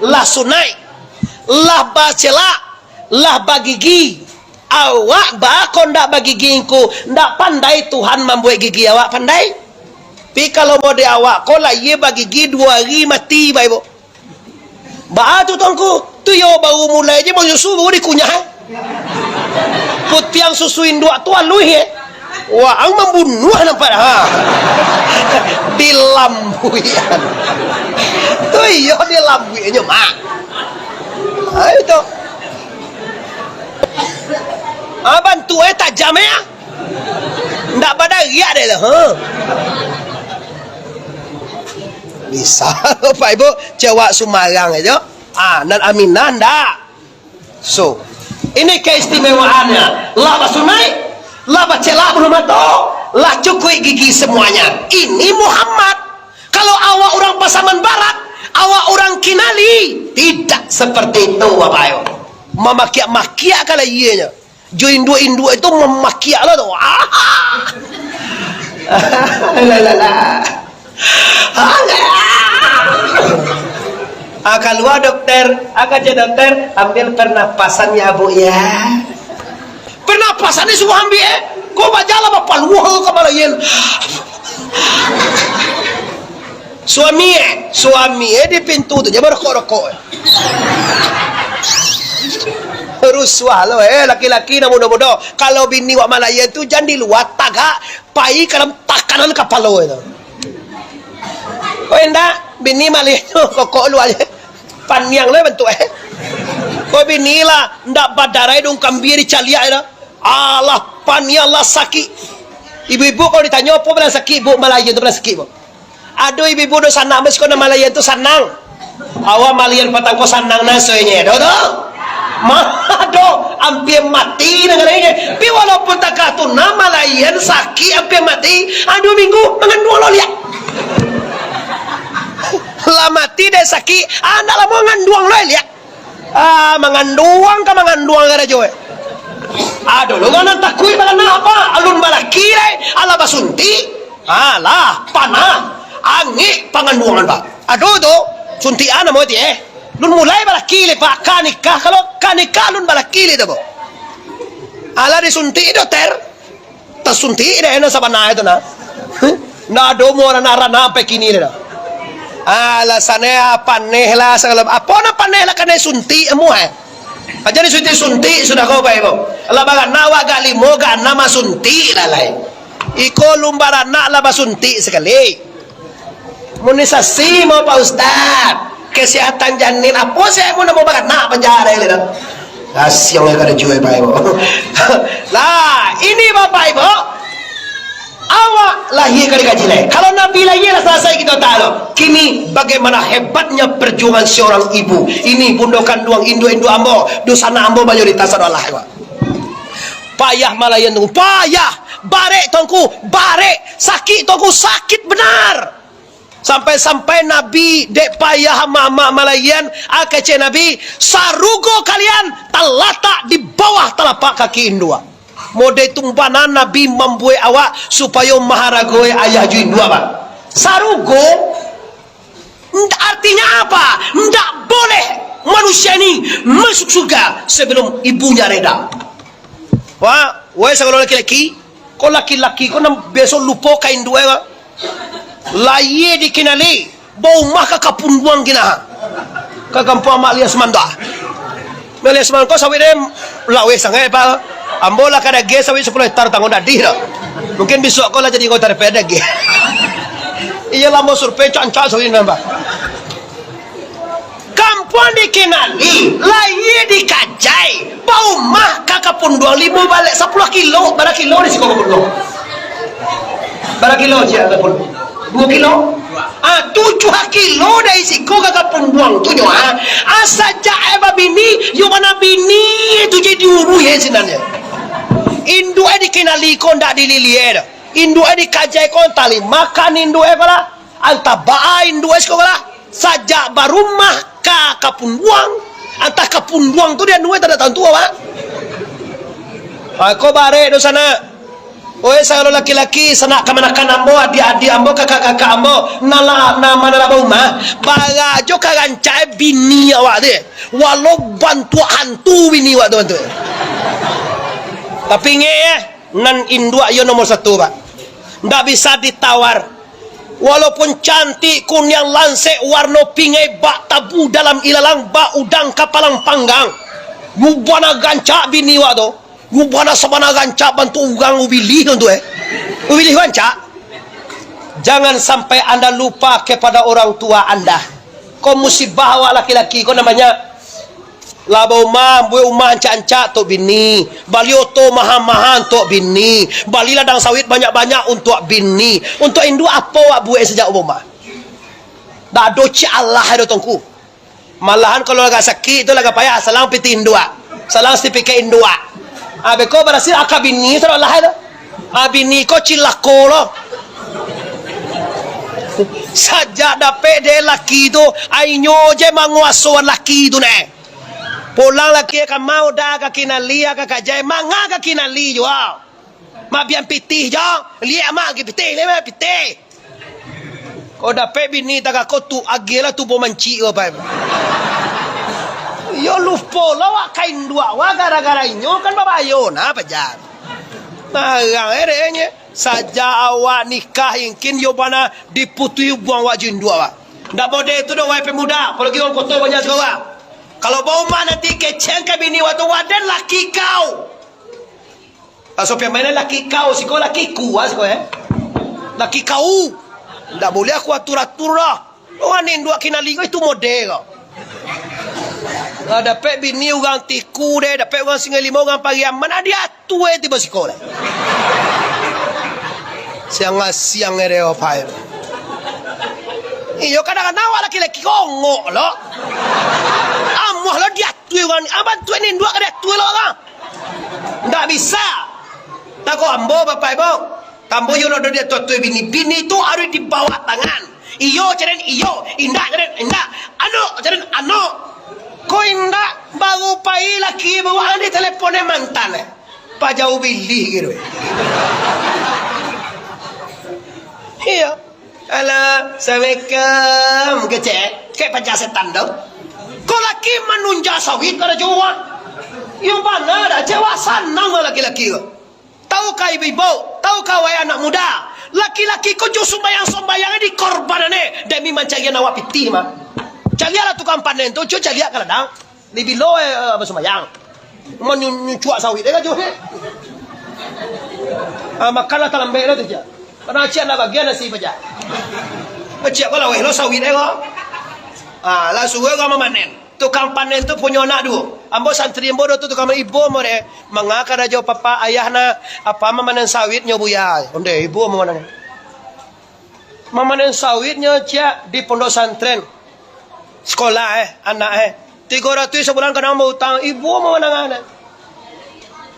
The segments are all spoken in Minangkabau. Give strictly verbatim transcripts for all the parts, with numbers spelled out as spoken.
Lah sunaik, lah bacelak, lah bagigi. Awak baa kok ndak bagigi ngku? Ndak pandai Tuhan mambuek gigi awak, pandai? Pi kalau model awak ko, lahia bagigi duo ari mati, Bapak Ibu. Baa tu, Tuangku? Tu yo baru mulai je manyusu, baru dikunyah. Putiang susu induak tu aluih, eh. Waang mambunuah nampak, ha. Dilambuian. Tu iyo dilambuiannyo, Mak. Ha, itu. Ah, bantuak eh tajam, eh. Ndak badariak deh lah, ha. Bisa, Bapak Ibu, cewek Sumarang aja. Ah, nan Aminah ndak. So, ini keistimewaannya. Lah basunaik, lah bacelak bulu mato, lah cukuik gigi semuanya. Ini Muhammad. Kalau awak urang Pasaman Barat, awak urang Kinali, tidak seperti itu, Bapak Ibu. Mamakiak-makiak kalau iyanya. Jo induak-induak itu mamakiak lah tu. Ah. Lah, lah, lah. Ah, kalua dokter, ah, kaca dokter, ambil pernapasan ya, Bu, ya. Pernapasan ni suruh ambil, eh. Kau bajalan bapaluah ka malayan. Suami, eh, suami, eh, di pintu tu, jangan rokok-rokok, eh. Rusuah lo, eh, laki-laki nan mudo-mudo. Kalau bini wak malayan tu, jan di lua, tagak, pai ka dalam takanan kapalo itu. Oh, indak, bini malih tu, kokok lua je. Paniang lah bantuak, eh. Kau bini lah, ndak badarai dong kambia dicaliak, eh, dah. Alah, paniang lah sakik. Ibu-ibu kalau ditanyo, apo badan sakik, Bu? Malayan tu badan sakik, Bu. Aduh, ibu-ibu, doh sanak, mas, kau nan malayan tu sanang. Awak malayan patang ko sanang nasoinyo, doh, doh. Mah, doh, ampia mati nan lainyo. Tapi walaupun takah tu, nan malayan sakik ampia mati, aduh, minggu, manganduang lo liak. Lah mati dek sakik, anak lamo manganduang lo liak. Ah, manganduang ka manganduang karajo, eh. Aduh, lu nan takuik baranak apa? Alun balaki lai, alah basuntik. Alah, panah. Angik panganduangan, Pak. Aduh tu, suntikan namo ti, eh. Lun mulai balaki lai, Pak. Ka nikah, kalau ka nikah lun balaki lai tu, Bu. Alah disuntik dokter. Tasuntik dek nan sabana tu nah. Ndak ado umua ranak-ranak sampai kini dek nah. Alasannyo, ah, paneh lah sagalo. Apo nan paneh lah kanai suntik amuah, eh? Aja disuntik-suntik sudah kau bae, Bu. Lah baranak awak gak limo, gak anam, ah, suntik lah lai. Iko lun baranak lah basuntik sakali. Imunisasi mau, Pak Ustaz. Kesehatan janin apo sih mun nak baranak panjara ini dah. Kasiang lah kada jual, Pak Ibu. Lah, ini Bapak Ibu. Awak lahia ka dikaji lai. Kalau Nabi lahia lah salasai kito tahu. Kini bagaimana hebatnya perjuangan seorang ibu. Ini bundo kanduang, induak-induak ambo, dunsanak ambo mayoritas adalah, Pak. Payah malayan tu, payah. Barek Tuangku, barek. Sakik Tuangku, sakik benar. Sampai-sampai Nabi dek payah amak-amak malayan, ah, kecek Nabi, sarugo kalian talatak di bawah talapak kaki induak. Model tu bana Nabi mambuek awak supayo maharagoe ayah jo induak, Pak. Sarugo, ndak, artinya apa? Ndak boleh manusia ini masuk surga sebelum ibunya reda. Wah, woi sagalo laki-laki, ko laki-laki ko nan biaso lupo ka induak, Pak. Lahia di Kinali, baumah ka Kapunduang kini. Ka kampuang Mak Liasman tu. Mak Liasman ko sawit deh laweh sangaik, Pak. Ambo lah ka dagiah sawit sapuluah hektar tangguang dadih tu. Mungkin bisuak ko lah jadi anggota D P R D G. Iyo lah, ambo survei, cak-cak sawit nan, Pak. Kampuang di Kinali, lahia di Kajai, baumah ka Kapunduang limo baleh sapuluah kilo, bara kilo di siko Kapunduang? Bara kilo ciek Kapunduang? Duo kilo? Ah, tujuah kilo dari siko ka Kapunduang tu nyo, ah. Ah, sajak eh babini, yo bana bini tu jadi uruih eh sinan nyo. Induak eh di Kinali ko ndak dililiek doh. Induak eh di Kajai ko antah lai makan induak eh ko lah. Antah baa induak eh siko lah, sajak barumah ka Kapunduang, antah Kapunduang tu di anu eh, tanda tantu awak. Ha, ko barek dunsanak. Oi, sagalo laki-laki, sanak kamanakan ambo, adiak-adiak ambo, kakak-kakak ambo, nan lah, nan ma nan lah baumah, barajo ka rancak, eh, bini awak tu, eh. Walau bantuak hantu bini awak tu, bantuak. Tapi ingek, eh, nan induak iyo nomor satu, Pak. Ndak bisa ditawar. Walaupun cantik, kuniang lansek, warno pingai, bak tabu dalam ilalang, bak udang kapalang panggang. Rubana rancak bini awak tu. Rubana sabana rancak bantuak urang ubilih tu, eh. Ubilih rancak. Jangan sampai anda lupa kepada orang tua anda. Ko musibah awak laki-laki, ko namanya. Lah baumah, buek umah ancak-ancak untuak bini. Bali oto maha-maha untuak bini. Bali ladang sawit banyak-banyak untuak bini. Untuak induak apo awak buek sajak baumah? Dak ado cik alah ado tongku. Malahan kalau agak sakik tu agak payah, salang pitih induak. Salang sertifikat induak. Ah, beko barasiah akak bini tu lah tu. Ah, bini ko cilako lo. Sajak dapek dek laki tu, inyo je manguasoan laki tu neh. Pulang laki ka ma uda ka kinali, ka kajai, manga ka kinali juo. Mak bian pitih jo, liek mak agi pitih, liek mak pitih. Kok dapek bini tagako tu, agiahlah tubuah mancik ko, pai. Iyo lupo lo awak ka induak awak gara-gara inyo kan babayo nah, paja. Narang eh dek nyo. Sajak awak nikah ingkin iyo bana diputuih buang awak jo induak awak. Ndak model tu doh, wahai pemuda, apolai urang koto banyak sakarang. Kalau baumah nanti kecek ka bini awak tu, waden laki kau. Aso pamainan laki kau, siko laki ku, ah, siko, eh. Laki kau. Ndak buliah aku atur-atur lah. Urang induak kinali ko itu model ko. Lah dapek bini urang Tiku deh, dapek urang Sungai Limo, urang Pariaman, ah, diatur eh tibo siko deh. Siang-siang eh deh, oh, pai. Iyo, kadang-kadang awak laki-laki ko ongok lo. Amuah lo diatur urang, ah, bantuak induak ka diatur lo kan. Ndak bisa. Tako ambo, Bapak Ibu. Ambo yo nak dia tuatui bini. Bini tu harus di bawah tangan. Iyo, carian iyo. Indak, carian indak. Anu, carian anu. Ko indak, baru pai laki baru andi telepon mantan eh. Pajauah bilih gitu. Iyo. Halo, assalamualaikum. Kecek, kek paja setan tu. Ko laki manunja sawit kada jua. Yo bana dah, cewek sanang lah laki-laki ko. Tahukah ibu-ibu, tahukah wahai anak muda, laki-laki ko jo sumbayang-sumbayang dikorbanan eh demi mancarian awak pitih mah. Caliaklah tukang panen tu, cubo caliak ka ladang. Di bilo eh, eh, basumbayang. Manyucuak sawit eh, kajo eh. Ah, makanlah talambek lah tu, ciak. Karena ciak nak bagian nasi paja. Ciak ko laweh lo sawit eh ko. Ah, lah suruh ko mamanen. Tukang panen tu punyo anak duo. Ambo santri ambo do tu tukang panen, ibo ambo dek. Manga karajo papa ayah nak, apa mamanen sawitnyo buya. Onde, ibo mamanen. Mamanen sawitnyo ciak di pondok santren. Sekolah eh, anak eh. Tigo ratuih sabulan kadang bautang, ibo mamanen anak.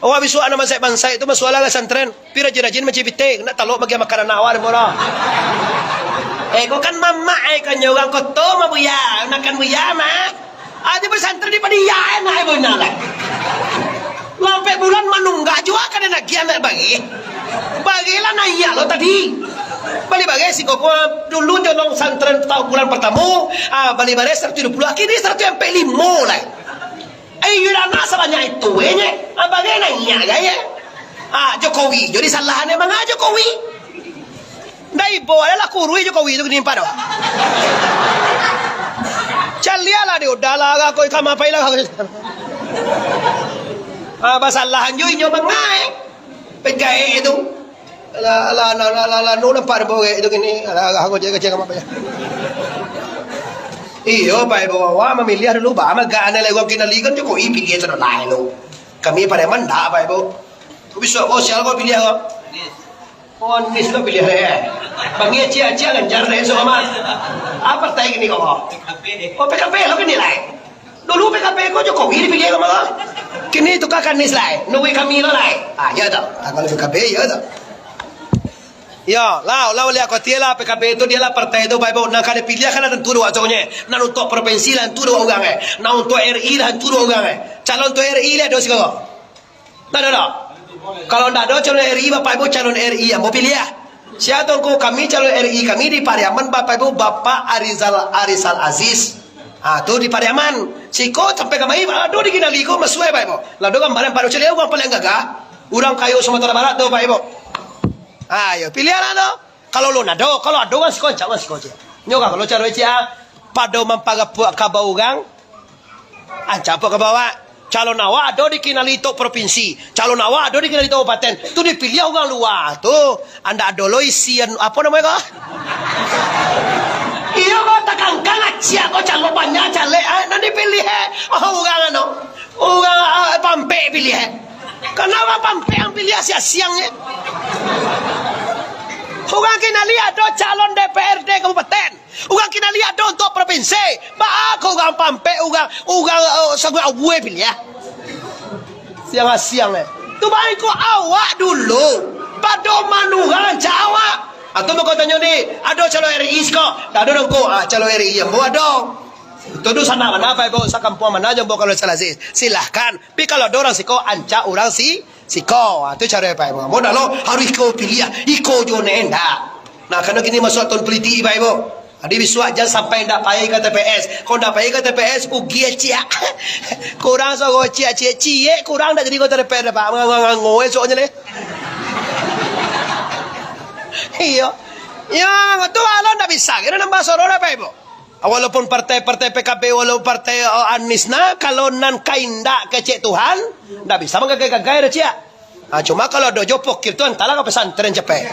Awak bisuak anak bansaik-bansaik tu masuaklah ka santren. Pi rajin-rajin mancari pitih, nak talok bagi makan anak awak dek murah. Eh, ko kan mamak eh, kanyo urang koto mah buya, makan buya mah. Aja basantren di padiya eh, nak eh, bana lah. Lampek bulan manunggak jua kada nagiah anak bareh. Bareh lah naiak lo tadi. Bali bareh siko ko dulu nyolong santren taun bulan partamo, ah, bali bareh saratuih duo puluah, kini saratuih ampek limo lah. Iyo dana sabanyak itu, eh, nye. Abang, eh, naiak gaya. Ah, Jokowi jo disalahan, eh, manga Jokowi. Ndak ibo, adalah kurui Jokowi tu kini empat tu. Caliaklah dia, udahlah, aku kama pailah. Ah, basalahan jo inyo manga, eh. P K E tu. Alah, alah, alah, alah, alah, nu nampak borek tu kini. Alah, alah, aku cek, cek apa ya. Iyo, Pak Ibu, awak mamiliah dulu, bah, mah gak aneh lai urang kinali kan Jokowi piliah tu lain tu. Kami Pariaman ndak, Pak Ibu. Tapi suak ko, sial ko piliah ko. Oh, Anies lo piliah deh. Bang, iya, cia, cia, Ganjar deh, so, mah. Apa partai kini ko? Oh, P K B lo kini lai. Dulu P K B ko Jokowi dipiliah ka manga. Kini tukar ka Anies lai, nunggu kami lo lai. Ah, iyo tu. Ah, kalau P K B, iyo tu. Iyo, lah, lah, liek ko, tiyolah P K B tu, dialah partai tu, Bapak Ibu. Nan ka dipiliah kan lah tantu dua contohnyo. Nan untuak provinsi lah tantu dua urang, eh. Nan untuak R I lah tantu dua urang, eh. Calon untuak R I lah ado sagalo. Ndak ado, ndak? Kalau ndak ado calon R I, Bapak Ibu, calon R I ambo piliah. Sia tu ngku? Kami calon R I kami di Pariaman, Bapak Ibu, Bapak Arizal, Arizal Aziz. Ah, tu di Pariaman. Siko sampai kamari, ado di Kinali ko, masuak, Bapak Ibu. Lah, ado gambaran Pak Ucil, urang paling gagah. Urang kayo Sumatera Barat tu, Bapak Ibu. Ah, yo, piliahlah tu. Kalau lo nado, kalau ado urang siko, ancak urang siko, ciek. Nyo kan, kalau caro ciek, ah, pado mampagapuak kabau urang, ancak apuak kabau awak. Calon awak ado di Kinali tok provinsi. Calon awak ado di Kinali tok kabupaten. Tu dipiliah urang lua tu. Andak ado lo isian, apo namonyo ko? Iyo ko, takangkang aciak ko, calon banyak caleg, ah, nan dipiliah, eh, oh, urang anu, urang, ah, Pampek piliah, eh. Karano urang Pampek nan piliah siang-siang, eh. Urang Kinali ado calon D P R D kabupaten. Urang Kinali ado untuak provinsi. Baa kok urang Pampek, urang, urang, eh, Saguik Awue piliah? Siang-siang, eh. Tu baik kok awak dulu. Pado manugang cak awak. Atau mako tanyo ni, ado calon R I siko? Ndak ado doh ko. Ah, calon R I ambo ado. Tu dunsanak bana, Bapak Ibu, sakampuang bana jo ambo kalau salah si-, silahkan. Tapi kalau ado urang siko, ancak urang si-, siko. Ah, tu caro Bapak Ibu. Ambo ndak lo harus iko piliah, iko jo ne, ndak. Nah, karano kini masuak tahun politik, Bapak Ibu. Jadi bisuak jan sampai ndak pai ka T P S. Kok ndak pai ka T P S, ugi ciek. Kurang sago ciek, ciek, ciek, kurang ndak jadi anggota D P R, Pak. Ngango-ngango esoknyo leh. Iyo. Yo, tu alo ndak bisa. Kiro nambah suaro dah, Pak Ibu. Walaupun partai-partai P K B, walaupun partai, oh, Anies nah, kalau nan kaindak kecek Tuhan, ndak bisa manggagai-gagai dah, ciek. Ah, cuma kalau ado jo pokir tu, antalah ka pesantren capek.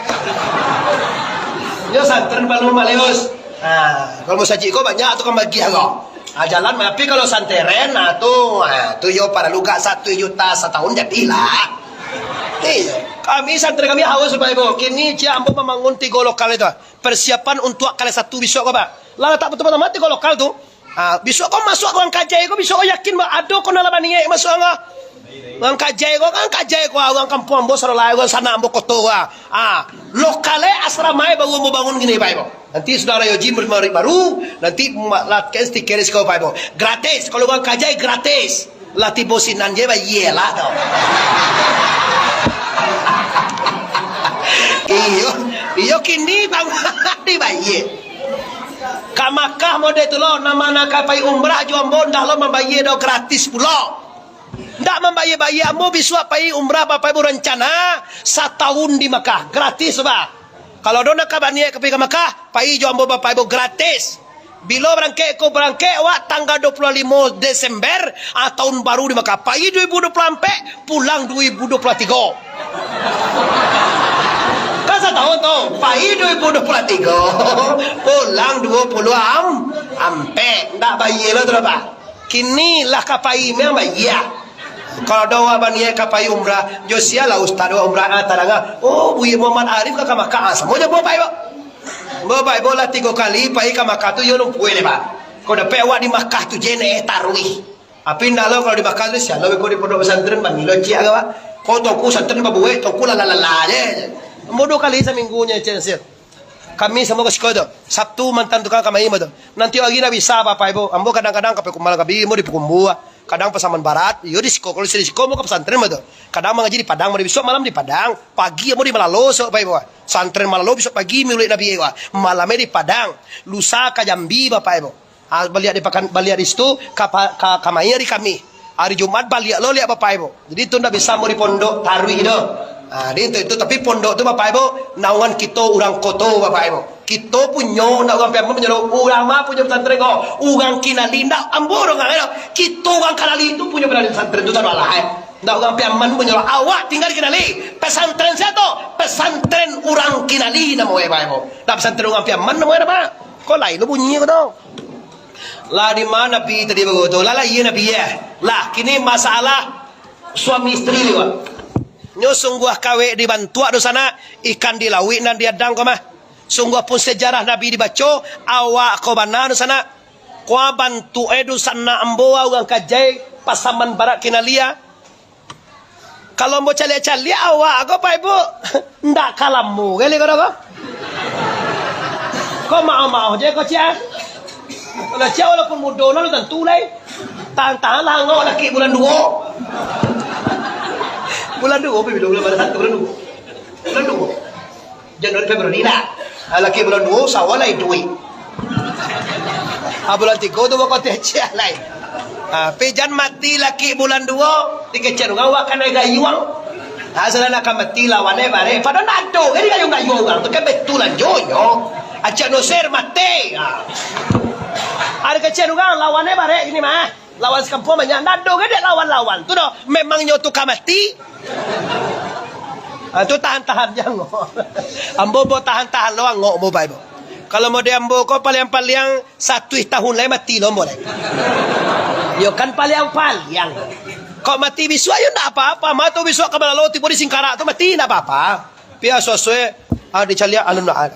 Yo, santren baru maleos. Ah, kalau musajik ko banyak tu kan bagi ko. Ah, jalan, tapi kalau santren, ah, tu, ah, tu yo paralu gak satu juta satahun jadilah. Iyo. Kami santren kami haus, Bapak Ibu. Kini ciek ambo mambangun tigo lokal itu. Persiapan untuak kali satu bisuak ko, Pak. Lah, latak pertama-tama tigo lokal tu. Ah, bisuak ko masuak urang Kajai ko, bisuak ko yakin, bah, ado ko nan lah baniaik masuak ko. Urang Kajai ko, kan Kajai ko, urang kampuang ambo Sarolai, urang sanak ambo Koto, ah. Ah, lokal e asrama e baru ambo bangun kini, Pak Ibu. Nanti sudah rayo jim baru, nanti ma-, latihkan stiker siko, Pak Ibu. Gratis, kalau urang Kajai gratis. Lah tibo sinan je bayie lah tu. Iyo, iyo kini bang dibayie. Ka Makkah model tu lo, nan ma nan ka pai umrah jo ambo ndak lo mambayie doh, gratis pulo. Ndak mambayie-bayie, ambo bisuak pai umrah, Bapak Ibu, rancana satahun di Makkah, gratis, Bah. Kalau ado nan ka baniaik ka pai ka Makkah, pai jo ambo, Bapak Ibu, gratis. Bilo barangkek ko? Barangkek awak tanggal dua puluh limo Desember, ah, tahun baru di Makkah. Pai dua ribu dua puluh ampek, pulang dua ribu dua puluh tigo. Kan satahun tu, pai dua ribu dua puluh tigo, pulang dua puluh am-, ampek. Ndak bayie lo tu, Bah. Kini lah ka pai memang bayie. Kalau ado awak baniaik ka pai umrah, jo sia lah ustaz awak umrah, ah, tadanga. Oh, Buya Muhammad Arif ka, ka Makkah, ah, samo jo ambo pai, Pak. Ambo pai, ambo lah tigo kali pai ka Makkah tu, yo lumpuih deh, Pak. Kok dapek awak di Makkah tu je neh taruih. Tapi ndak lo, kalau di Makkah tu, sia lo beko di pondok pesantren, bani lo ciek ka, Pak. Kok tongku santren babuek, tongku lala-lala je. Ambo duo kali saminggu nyo, ciek, ciek. Kami samo ka siko tu. Sabtu mantan tukang kamari ambo tu. Nanti hari ndak bisa, Bapak Ibu. Ambo kadang-kadang ka Payakumbuh Malam Kabi, ambo di Payakumbuh. Kadang Pasaman Barat, iyo di siko. Kalau di siko, ambo ka pesantren ambo tu. Kadang mangaji di Padang, ambo di, bisuak malam di Padang. Pagi ambo di Malalo, so, Bapak Ibu. Santren Malalo, bisuak pagi miluik Nabi, Ibu. Malamnyo di Padang. Lusa ka Jambi, Bapak Ibu. Ah, baliak di pakan, baliak di situ, ka pa-, ka, kamari hari Kamih. Hari Jumat baliak lo liak Bapak Ibu. Jadi tu ndak bisa ambo di pondok taruih doh. Ah, jadi itu, itu, tapi pondok tu Bapak Ibu, naungan kito urang Koto, Bapak Ibu. Kito punyo, ndak urang Piaman punyo, urang ma punyo pesantren ko? Urang Kinali, ndak ambo urang Kinali. Kito urang Kinali tu punyo pesantren tu, taruahlah, eh. Ndak urang Piaman punyo, awak tingga di Kinali. Pesantren sia tu? Pesantren urang Kinali namo e, Bapak Ibu. Ndak pesantren urang Piaman namo e, Pak. Ko lain lo bunyi ko tu. Lah, di ma Nabi tadi bagoto? Lah, lah, iyo Nabi, yo. Lah, kini masalah suami isteri ni, Pak. Nyo sungguah kawek dibantuak dunsanak, ikan di lauik nan diadang ko mah. Sungguah pun sejarah Nabi dibaco, awak ko bana dunsanak. Kua bantuak e dunsanak ambo, urang Kajai, Pasaman Barat Kinali, ah. Kalau ambo caliak-caliak awak ko, Pak Ibu, ndak ka lamo kali ko doh ko. Ko maoh-maoh je ko, ciek. Kalau ciek walaupun mudo, nan tantu lai. Tahan-tahan lah, angok laki bulan duo. Bulan duo, pai bilo bulan satu, bulan duo. Bulan duo. Januari, Februari lah. Ah, laki bulan duo, sawah lah iduik. Ah, bulan tigo tu bakoteh ciek lai. Ah, pi jan mati laki bulan duo, dikecekan urang awak kanai gayuang. Ah, sudah nak ka mati lawan eh barek. Padahal ndak ado, jadi gayuang-gayuang urang tu kan betulan jonyo. Acak Nusir mati. Ah. Ada kecekan urang lawan eh barek gini mah. Lawan sakampuang banyak, ndak ado gadek lawan-lawan tu doh. Memang nyo tu ka mati. Ah, tu tahan-tahan je angok. Ambo bo tahan-tahan lo angok bo bai bo. Kalau model ambo ko paliang-paliang satuih tahun lai mati lo ambo lai. Yo kan paliang-paliang. Kok mati bisuak yo ndak apa-apa. Ma tu bisuak ka balalo tibo di Singkarak tu mati ndak apa-apa. Pi asuak-asuak, ah, dicaliak alun doa.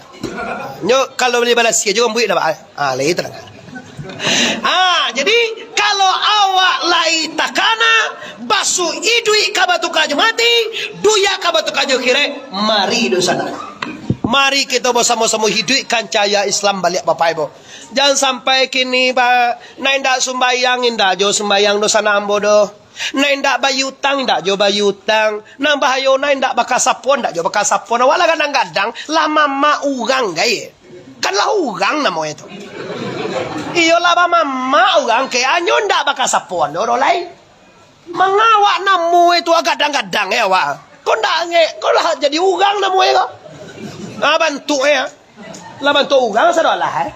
Nyo kalau bali balasi aja rambuik dah, Pak. Ah, lai tenang. Ah, jadi kalau awak lai takana, baso iduik ka batuka jo mati, dunia ka batuka jo akhirat, mari dunsanak. Mari kito basamo-samo iduikkan cahaya Islam baliak, Bapak Ibu. Jan sampai kini, Pak, nan indak sumbayang, indak jo sumbayang dunsanak ambo doh. Nan indak bayia utang, indak jo bayia utang. Nan bahayo, nan indak bakasapoan, indak jo bakasapoan. Awak lah gadang-gadang, lah mamak urang, gai. Kan lah urang namo e tu. Iyo lah bamamak urang, ke anyo indak bakasapoan doh, doh lai. Manga awak namo e tu gadang-gadang e awak. Ko ndak angek, ko lah jadi urang namo e ko. Ah, bantuak e, ah. Lah bantuak urang sadolah, eh.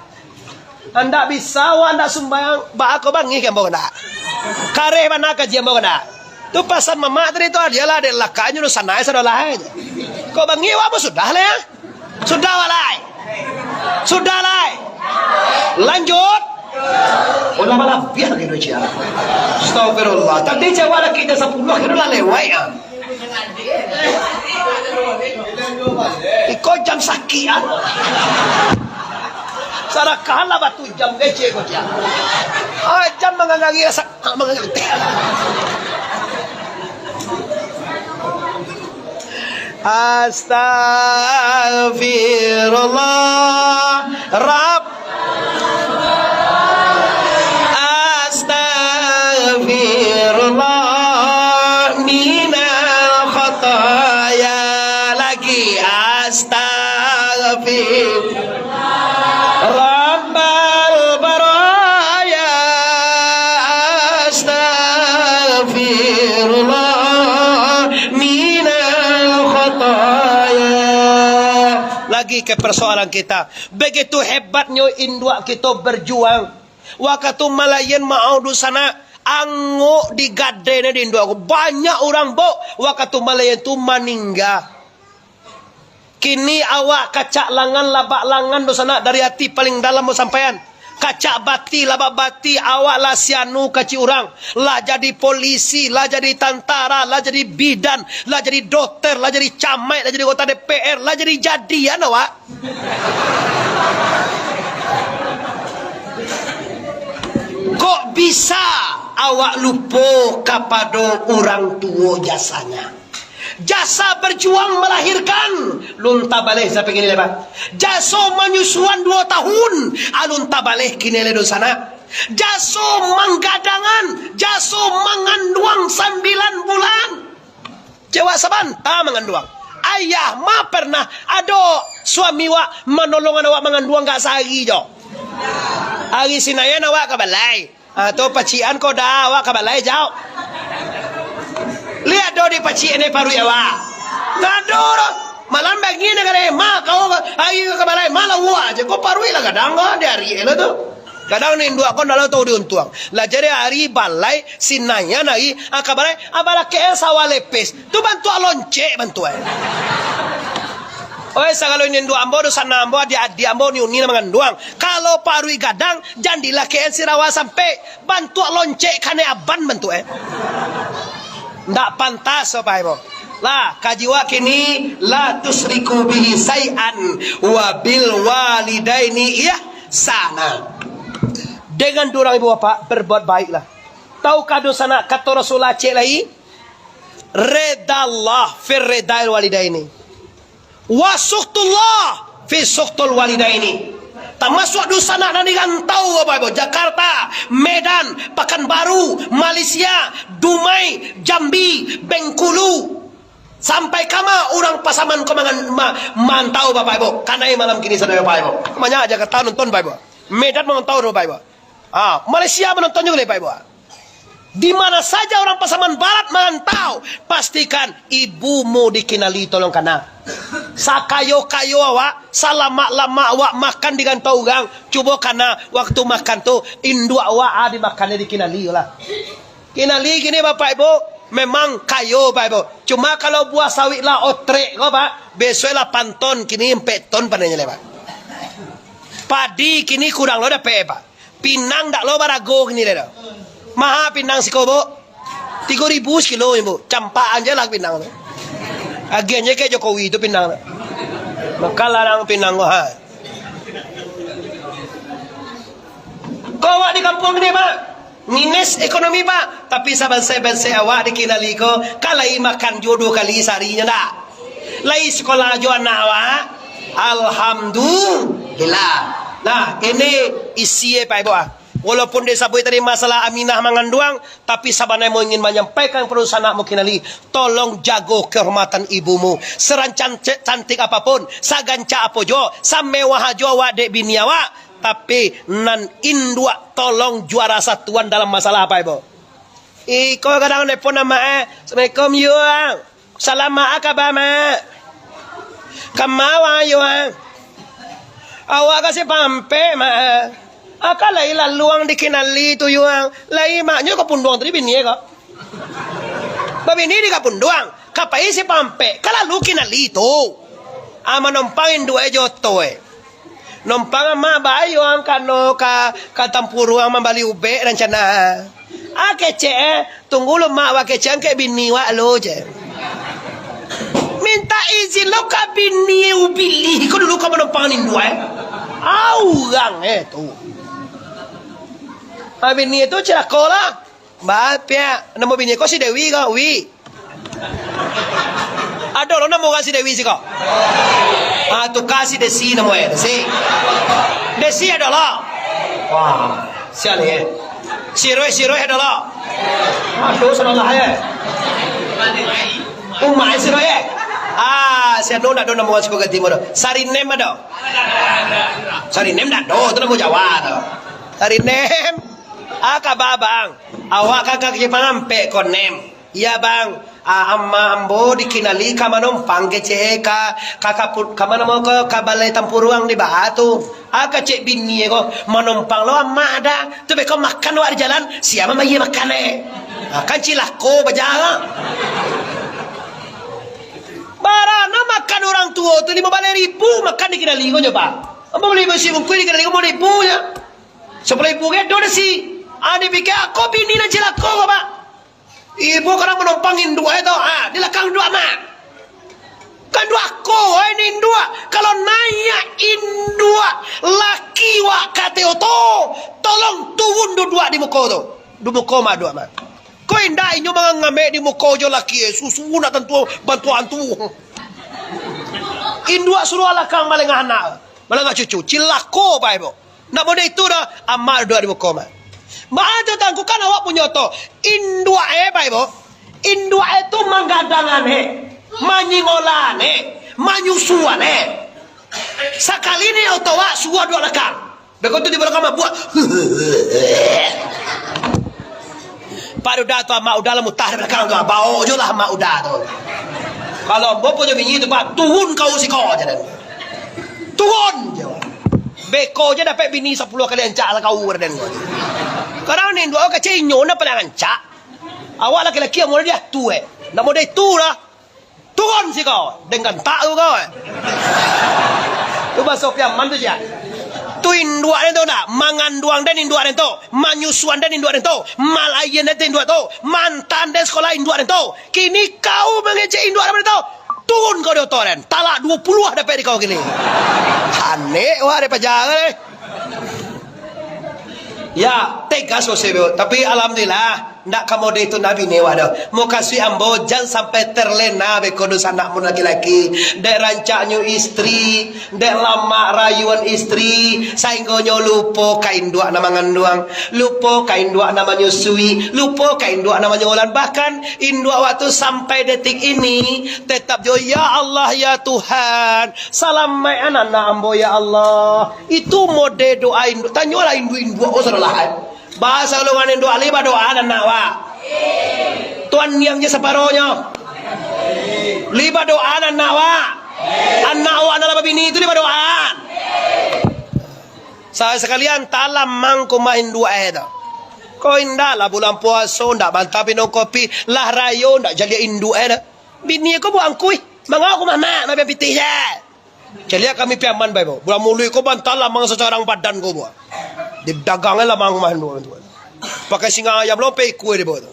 Andak bisa, wah, andak sumbayang, baa ko bangih ka ambo ko ndak? Kareh bana kaji ambo ko ndak? Tu pasan mamak tadi tu, dialah dek lakanyo tu sanai sadolah, eh. Ko bangih, wah, ambo sudah lah, ya. Sudah, wah, lai. Sudah, lai. Lanjut. Ulah balabiah lagi tu, Cik. Astagfirullah. Tadi jawab lagi jam sapuluah, kira lah lewat, ya. Iko jam sakik, ah. Sarakahan lah batu jam kecil ko, Cik. Ah, jam mangangari, sak-, ah, mangangari. Astagfirullah, Rab-, Astagfirullah minal khataya. Lagi, astagfir-, Rabbal baraya. Astagfirullah minal khataya. Lagi ka persoalan kita. Begitu hebatnyo induak kito berjuang. Wakatu malahian maau dunsanak, angok digadai nyo di induak ko. Banyak urang, Bok, wakatu malahian tu maningga. Kini awak kacak langan, labak langan dunsanak dari ati paling dalam, Bok, sampaian. Kacak bati, labak bati, awak lah sianu kacik urang. Lah jadi polisi, lah jadi tantara, lah jadi bidan, lah jadi dokter, lah jadi camaik, lah jadi anggota D P R, lah jadi jadian awak. Kok bisa awak lupo kapado urang tuo jasanya? Jasa berjuang melahirkan, alun tabaleh sampai kini lai, Pak. Jaso manyusuan duo tahun, alun tabaleh kini lai dunsanak. Jaso manggadangan, jaso manganduang sambilan bulan. Cewek sabanta manganduang. Ayah ma pernah ado suami wak manolongan awak manganduang gak sahari jo? Hari Sinayan awak ka balai. Ah, tu pacikan ko dah awak ka balai jauh. Lihat do di pacik ni paruik awak. Tado do. Malam bangih ni kare ma kau hari ka balai malam awak je. Ko paruik lah gadang ko di hari lo tu. Kadang ni induak ko ndak lah tau diuntuang. Lah jadi hari balai, Sinayan hari, ah, ka balai, ah, balakek eh sawah lepes. Tu bantuak loncek bantuak eh. Oi, sagalo induak ambo, dunsanak ambo, adiak-adiak ambo, uni-uni nan manganduang. Kalau paruik gadang, jan dilakek eh sirawa sampai. Bantuak loncek kanai aban bantuak eh. Ndak pantas, Bapak Ibu. Lah, kaji wak kini, la tusyriku bihi syai'an wa bil walidaini ihsana. Dengan durang ibu bapak, berbuat baiklah. Tahukah dunsanak kato Rasulullah ciek lai? Redallah fir redail walidaini. Wa sukhtullah fi sukhtul walidaini. Tamasuak dunsanak nan di rantau, Bapak Ibu, Jakarta, Medan, Pakanbaru, Malaysia, Dumai, Jambi, Bengkulu. Sampai kama urang Pasaman ko mangan-, ma-, mantau, Bapak Ibu? Kanai malam kini sadonyo, Bapak Ibu. Banyak Jakarta nonton, Bapak Ibu. Medan mantau, Bapak Ibu. Ah, Malaysia manonton juo, Bapak Ibu. Di mana saja urang Pasaman Barat mantau, pastikan ibumu dikinali, tolong kana. Sakayo-kayo awak, salamak-lamak awak makan di rantau urang, cubo kana waktu makan tu, induak awak, ah, dimakannyo dikinali lah. Kinali kini, Bapak Ibu, memang kayo, Bapak Ibu. Cuma kalau buah sawit lah otrek ko, Pak, besok lah panton, kini ampek ton panenyo lai, Pak. Padi kini kurang lo dapek, Pak. Pinang dak lo barago kini lai doh. Maha pinang siko, Bu. Tigo ribu sakilo, Bu. Campakan je lah pinang tu. Agiah je ka Jokowi tu pinang tu. Makan larang pinang ko, ha. Ko awak di kampuang ni, Pak, minus ekonomi, Pak. Tapi sabansai-bansai awak dikinali ko, ka lai makan juo duo kali sahari nyo ndak? Lai sikolah juo anak awak? Alhamdulillah. Nah, kini isi, eh, Pak Ibu, ah. Walaupun disabuik tadi masalah Aminah manganduang, tapi sabananyo ambo ingin manyampaikan pado sanak mukinali, tolong jago kehormatan ibumu. Serancan-, cantik apapun, sagancak apo juo, samewah juo awak dek bini awak, tapi nan induak tolong juara satuan dalam masalah apo, Ibu? Iko kadang nelpon amak, eh. "Assalamualaikum, Yuang. Salam, Mak, kaba, Mak?" "Kama wang, Yuang?" "Awak ka simpang ampek, Mak. Aka lai laluang dikinali tu, Yuang. Lai maknyo ka Punduang tadi bini ko. Babini di ka Punduang, ka pai simpang ampek, ka lalu kinali tu." Ah, manompang induak e jo oto e. "Nompang amak bayo ang kano ka, ka Tampuruang mambali ubek rancana." Ah, kecek, eh. "Tunggu lu, Mak, wak kecek angkek bini wak lu," je. Minta izin lo ka bini ubili ko dulu ka manompang induak, eh. Ah, urang, eh, tu. Ah, bini tu cilako lah. Ba, piak, namo bini ko si Dewi ko, Wi. Ado lo namo urang si Dewi siko? Ah, tuka si Desi namo e, Desi. Desi ado lo. Wah, sial, eh. Si Roy, si Roy ado lo. Aduh, salah, eh. Umak si Roy, eh. Ah, si anu ndak ado namo urang siko ka timur. Sarinem ado. Sarinem ndak ado, tu namo Jawa tu. Sarinem. Ah, kaba, Bang. Awak ka, ka simpang ampek ko, Nem? Iya, Bang. Ah, amak ambo dikinali ka manompang kecek e, ka, ka, ka pu-, ka ma namo ko, ka Balai Tampuruang di baa tu. Ah, kecek bini e ko, "Manompang lo amak dah. Tu beko makan wak di jalan, sia mambayia makan e." Ah, kan cilako bajalan. Barano makan urang tuo tu, limo baleh ribu makan dikinali ko nyo, Bang. Ambo bali nasi bungkuih dikinali ko limo ribu nyo. Sapuluah ribu ge do Desi. Ah, dipikia, "Ako bini nan cilako ko, Pak." Ibu kadang manompang induak e tu, ah, di lakang induak, Mak. Kan induak ako, eh, ni induak. Kalau naiak induak laki wak ka ateh oto, tolong turun duduak di muko tu. Di muko, Mak, duduak, Mak. Ko indak inyo mangamek di muko jo laki e, susu nak tantu bantuak antu. Induak suruah lakang malengah anak, malengah cucu, cilako, Pak, Ibu. Ndak model itu doh, amak duduak di muko, Mak. Baa tu, Tuangku, kan awak punyo oto. Induak e, Pak, Ibu. Induak e tu manggadangan e, manyingolan e, manyusuan e. Sakali ni oto awak, suruah duduak lakang. Beko tu di balakang mabuak. Pak Uda tu, Amak Uda lah mutah di balakang tu. Bao jo lah Amak Uda tu. Kalau ambo punyo bini tu, Pak, turun kau siko je den. Turun je. Beko je dapek bini sapuluah kali ancak lah kau den. Kadang ni induak kecek inyo nan paling ancak. Awak laki-laki amuah diatur, eh. Nak model itu lah. Turun siko, den gantak tu kau, eh. Tu bahaso Piaman tu, Cak. Tu induak den tu ndak? Manganduang den induak den tu. Manyusuan den induak den tu. Malahian den induak tu. Maanta den sakolah induak den tu. Kini kau mangecek induak den tu. Turun kau di oto den. Talak duo puluah dapek di kau kini. Anek wak dek paja, eh. Ya, tegas Jose, tapi alhamdulillah. Ndak ka mode tu nabi ne wak doh. Mukasuik ambo, jan sampai terlena beko dunsanak mun laki-laki. Dek rancaknyo istri, dek lamak rayuan istri, sainggonyo lupo ka induak nan manganduang, lupo ka induak nan manyusui, lupo ka induak nan manyolan. Bahkan induak wak tu sampai detik ini tetap jo, "Ya Allah, ya Tuhan, salamaik anak ambo, ya Allah." Itu mode doa induak. Tanyolah induak-induak, oh, sadolah, eh. Baa sagalongan induak, lai badoa anak wak? Tuan niang je saparonyo. Lai badoa anak wak? Anak wak nan lah babini tu lai badoa? Sa-, sakalian talamang ko mah induak eh tu. Ko indak lah bulan puaso, ndak mantap minum kopi, lah rayo ndak caliak induak eh tu. Bini ko buek angkuih, mangau ko mamak, mabiang pitih je. Caliak kami Piaman bae, bo. Bulan muluik ko bantal lamang sacarang badan ko, bo. Di dagang lamang mah tu, tu. Pakai singa ayam lo, pe ikua di bawah tu.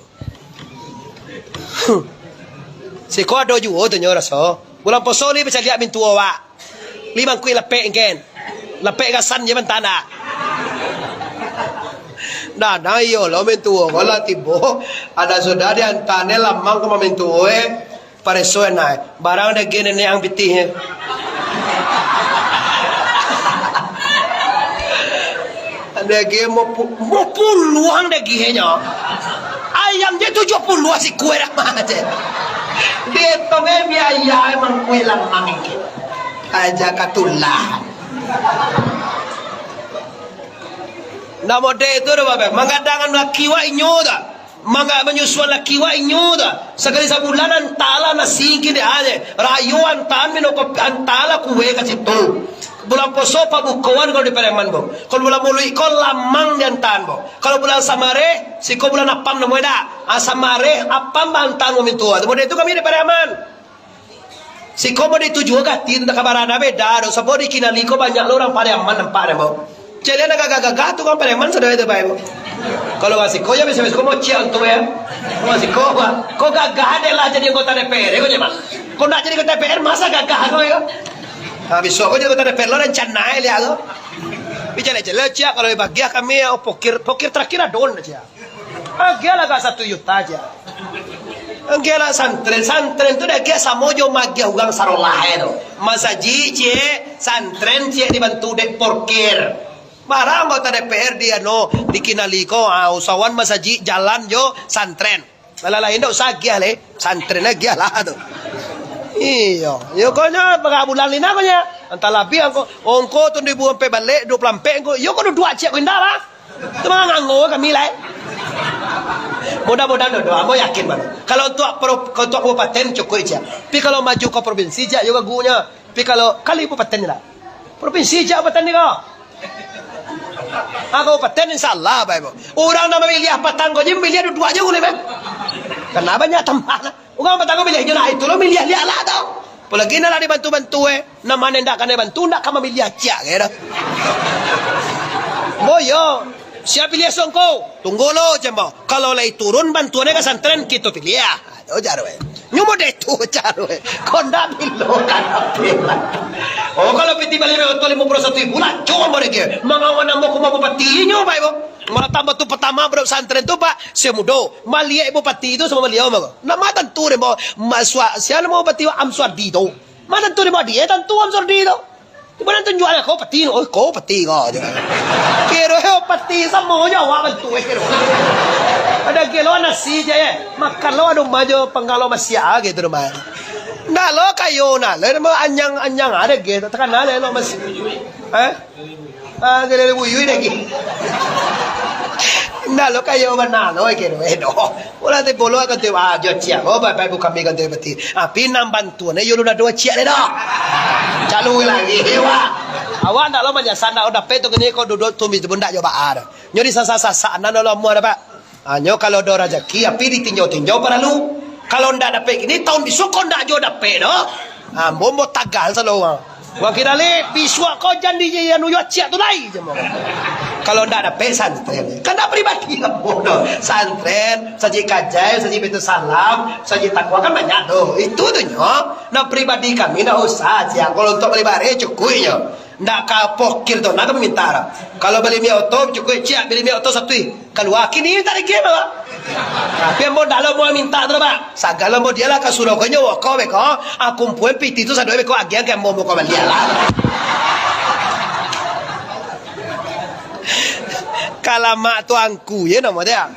Siko ado juo tu nyo raso. Bulan poso ni pacaliak mintuo wak. Lima kuih lapek engken. Lapek gasan je mantana. Nah, nah iyo lo mintuo ko lah tibo. Ada sudah diantanyo lamang ko mamintuo, eh. Pareso enak, eh. Barang daging nenek ang pitih, eh. Daging mau pu-, mau puluang dagingnyo. Ayam je tujuah puluah sikua dah mah je. Dietong, eh, biaya emang kue lamang, eh. Aja katulah. Ndak mode tu doh, Bapak. Manggadangan laki wak inyo tu. Mangga manyusuan laki wak inyo tu. Sakali sabulan antalah nasi kini aje. Rayo antaan minum kopi, antalah kue ka situ. Bulan poso pabukoan kalau di Pariaman, bo. Kalau bulan muluik ko lamang diantaan, bo. Kalau bulan Samareh, siko bulan apam namo dak? Ah, Samareh, apam baantaan mamintuo. Mode tu kami di Pariaman. Siko mode tu juo gati, ndak ka barana beda doh. Sabab di Kinali ko banyak lo urang Pariaman nampak deh, bo. Caliak nan gagah-gagah tu urang Pariaman sadonyo tu, Pak, bo. Kalau urang siko yo biaso-biaso ko mocek tu, yo. Urang siko, Pak. Ko gagah dek lah jadi anggota D P R, ko je, Pak. Ko ndak jadi anggota D P R, masa gagah ko, yo. Ha, bisuak ko jadi anggota D P R lo, rencana e liak ko. Tapi caliak-caliak, ciek, kalau bagiah kami, oh, pokir, pokir terakhir ado ndak, ciek. Agiahlah agak satu juta ciek. Agiahlah santren. Santren tu diagiah samo jo maagiah urang sarolah e tu. Masajik ciek, santren ciek dibantu dek porkir. Barang anggota D P R di anu, di Kinali ko, ah, usahoan masajik, jalan jo santren. Alah lain ndak usah agiah lai, santren agiah lah tu. Iyo, iyo konyo, pagak bulan lina konyo. Antah labiah angko, ongko tu duo ribu ampek balek, duo puluah ampek angko. Iyo ko duduak ciek ko indak lah. Tu manganggo kami lai. Mudah-mudahan doh, ambo yakin bana. Kalau untuak pro-, kalau untuak kabupaten cukuik ciek. Tapi kalau maju ka provinsi ciek, iyo gagunyo. Tapi kalau, kalau kabupaten lah. Provinsi ciek kabupaten ni ko. Ah, kabupaten insya Allah bae, bo. Urang nan mamiliah patang ko je, mamiliah duduak je uleh, meh. Karena banyak tambah lah. Urang patang ko miliah je lah, itu lo miliah liak lah tu. Apolagi nan lah dibantu-bantu, eh. Nan mano indak kanai bantu, indak ka mamiliah ciek, eh, dah. Boyo, sia piliah songko? Tunggu lo, cembo. Kalau lai turun bantuan ka santren, kito piliah. Aduh, jar we. Nyo mode tu, jar we. Ko ndak bilo ka dapek. Oh, kalau piti bali oto limo puluah satu ribu lah, cuma mode ke. Mangawan ambo ka bupati nyo, bae, bo. Malah tambah tu pertama budak santren tu, Pak, sia mudo. Maliek bupati tu samo baliau, mako. Nama tantu deh, bo. Masuk, sia nama bupati, Am Suardi tu. Mana tantu deh, bo, dia tantu Am Suardi tu. Tibo nan tunjuak ko peti, oh, ko peti ko, je. Kiro yo peti samo jo awak bantu, eh, kiro. Ado gelo nasi je, eh. Makan lo ado majo pangalo masiak, ah, gitu, rumah. Ndak lo kayo, nah, lo nama anyang-anyang ado ge, takana lo masiak. Eh? Ah, gelo buyui lagi. Ndak lo kayo bana lo, eh, kiro, eh, doh. Ulah ti bolo kan ti, ah, jo ciek, oh, bae-bae bukan mi kan ti beti. Ah, pinang bantuan, eh, yo lu nado ciek deh doh. Calu lagi, wah. Awak ndak lo manyasan, ndak lo dapek tu kini ko duduk tu mi tu ndak jo baa doh. Nyo di sasak-sasak nan lo amuah dapek. Ah, nyo kalau do rajaki, api ditinjau-tinjau paralu. Kalau ndak dapek kini, taun bisuak ko ndak jo dapek doh. Ah, bombo tagal salo wang. Wang kira le, bisuak ko jan di anu yo ciek tu lai, je mo. Kalau ndak dapek santren, kan ndak pribadi ambo doh. Santren, sajik kajai, sajik Baitul Salam, sajik takwa kan banyak tu. Itu tu nyo. Nak pribadi kami ndak usah, ciek. Kalau untuak bali bareh cukuik nyo. Ndak ka pokir tu, ndak ka minta dah. Kalau bali minyak oto, cukuik ciek bali minyak oto satu ih. Kalua, kini minta lagi, Pak. Tapi ambo ndak lo mau minta tu, Pak. Sagalo ambo dialah ka surau ko nyo, woko beko, ah, kumpuan piti tu sado beko, agian ka ambo, ambo ko baliak lah. Kalamak tu angku, ya, namo dia.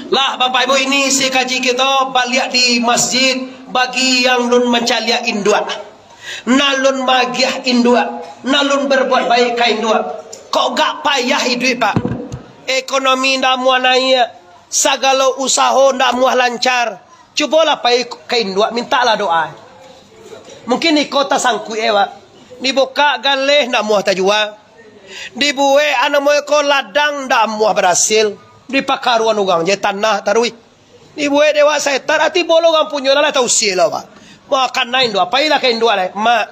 Lah, Bapak Ibu, ini isi kaji kito baliak di masjid bagi yang lun mancaliak induak. Nan lun magiah induak, nan lun berbuat baik ka induak. Kok gak payah iduik, Pak? Ekonomi ndak muah naiak, sagalo usaho ndak muah lancar. Cubolah pai ka induak, mintaklah doa. Mungkin iko tasangkuik, eh, Pak. Dibukak galeh ndak muah tajua. Dibuek anamo iko ladang ndak muah barasil. Dipakaruan urang je tanah taruih. Dibuek dek awak setan, ati bolo urang punyo lah, lah tausia lah, Pak. Makan induak, pailah ka induak lai. Mak,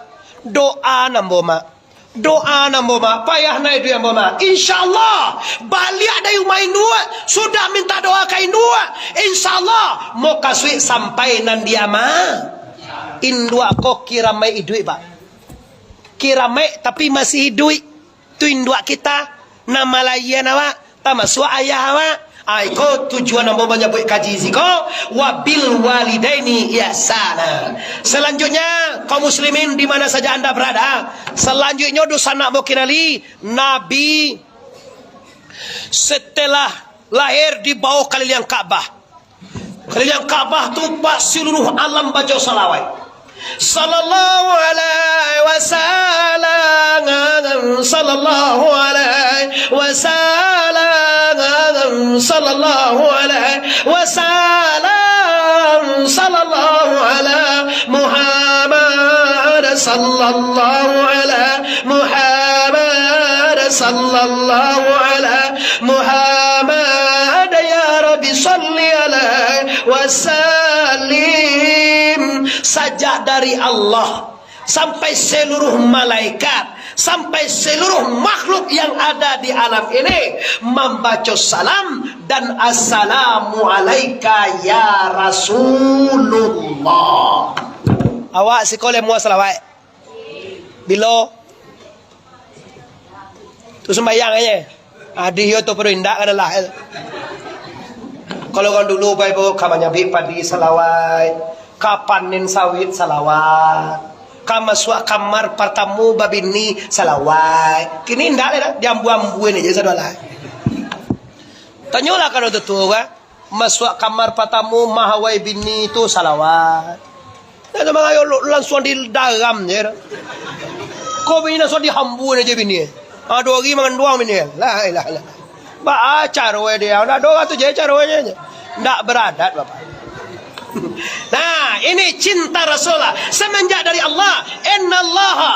doa nan ambo, Mak. Doa nan ambo, Mak. Payah naiak duit ambo, Mak. Insya Allah, baliak dari rumah induak, sudah minta doa ka induak, insya Allah, mukasuik sampai nan dia, Mak. Induak ko kiramaik iduik, Pak. Kiramaik tapi masih iduik. Tu induak kita, nan malahia awak, tamasuak ayah awak. Ah, iko tujuan ambo manyabuik kaji siko, "Wabil walidaini ihsana." Selanjutnya, kaum muslimin di mana saja anda berada, selanjutnya dunsanak ambo kinali, Nabi setelah lahir dibawa kaliliang Ka'bah. Kaliliang Ka'bah tu, Pak, seluruh alam baco salawat. Sallallahu alaihi wasallam, sallallahu alaihi wasallam, sallallahu alaihi wasallam, sallallahu ala Muhammad, sallallahu ala Muhammad, sallallahu ala Muhammad, ya Rabbi, salli alaihi wa sallim. Sajak dari Allah sampai seluruh malaikat, sampai seluruh makhluk yang ada di alam ini mambaco salam dan assalamu alaika ya Rasulullah. Awak siko lai muah salawat? Bilo? Tu sumbayang aja. Adih yo tu pado indak kan lah. Kalau urang dulu, Bapak Ibu, ka manyabik padi salawat, ka panen sawit salawat, ka masuak kamar partamo babini salawat. Kini indak lai dah, diambu-ambuan aja sado lah. Tanyolah ka urang tuo-tuo kan. Masuak kamar partamo, mahawai bini tu salawat. Dah tu mangayo lo-, langsuang didaram je dah. Ko bini langsuang dihambuan aja bini. Ah, duo hari manganduang bini. La ilaha illallah. Baa caro dia? Ndak ado tu je caro je. Ndak beradat, Bapak. Nah, ini cinta Rasulullah semenjak dari Allah. Innallaha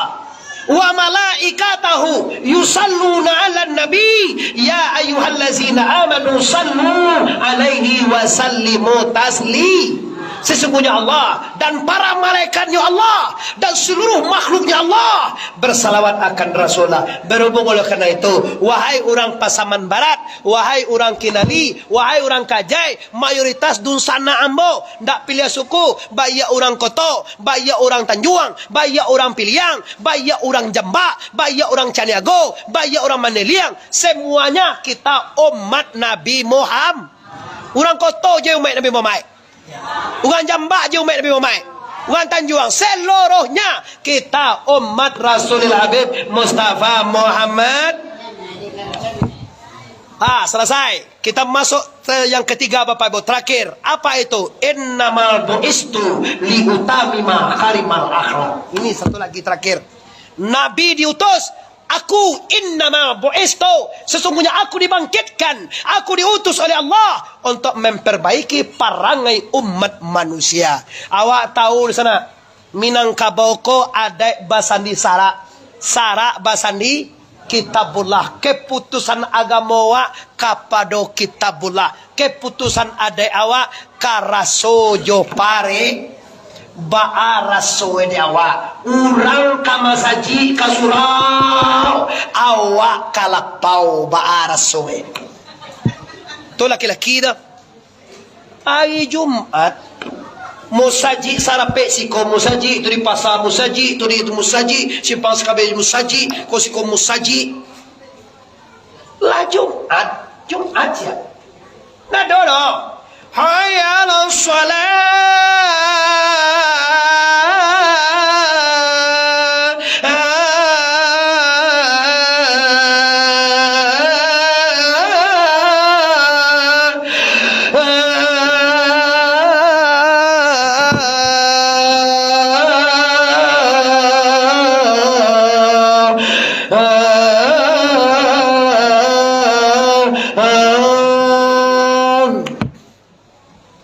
wa malaikatahu yusalluna 'alan nabi, ya ayyuhallazina amanu sallu 'alaihi wa sallimu tasli. Sesungguhnya Allah dan para malaikatnya Allah dan seluruh makhluknya Allah bersalawat akan Rasulullah. Berhubung oleh karena itu, wahai urang Pasaman Barat, wahai urang Kinali, wahai urang Kajai, mayoritas dunsanak ambo, ndak piliah suku, baiak urang Koto, baiak urang Tanjuang, baiak urang Piliang, baiak urang Jambak, baiak urang Caniago, baiak urang Mandeliang, semuanya kita umat Nabi Muhammad. Urang Koto je umat Nabi Muhammad. Urang Jambak je umat Nabi Muhammad. Urang Tanjuang, seluruhnya kita umat Rasulil Habib Mustafa Muhammad. Ah, selesai. Kita masuk ke yang ketiga, Bapak Ibu, terakhir. Apa itu? Innamal bu'istu liutamima makarimal akhlak. Ini satu lagi terakhir. Nabi diutus, "Aku innama bu'istu, sesungguhnya aku dibangkitkan, aku diutus oleh Allah untuk memperbaiki parangai umat manusia." Awak tahu di sana, Minangkabau ko adaik basandi sarak, sarak basandi Kitabullah. Keputusan agamo awak kapado Kitabullah. Keputusan adaik awak ka raso jo pare. Baa raso di awak? Urang ka masajik, ka surau, awak ka lapau, baa raso? Tu laki-laki tu. Hari Jumat, Musajik sarapek siko musajik, tu di pasa musajik, tu di itu musajik, simpang sakabeh musajik, ko siko musajik. Lah Jumat, Jumat ya. Ndak ado doh. Hayya 'alas shalah.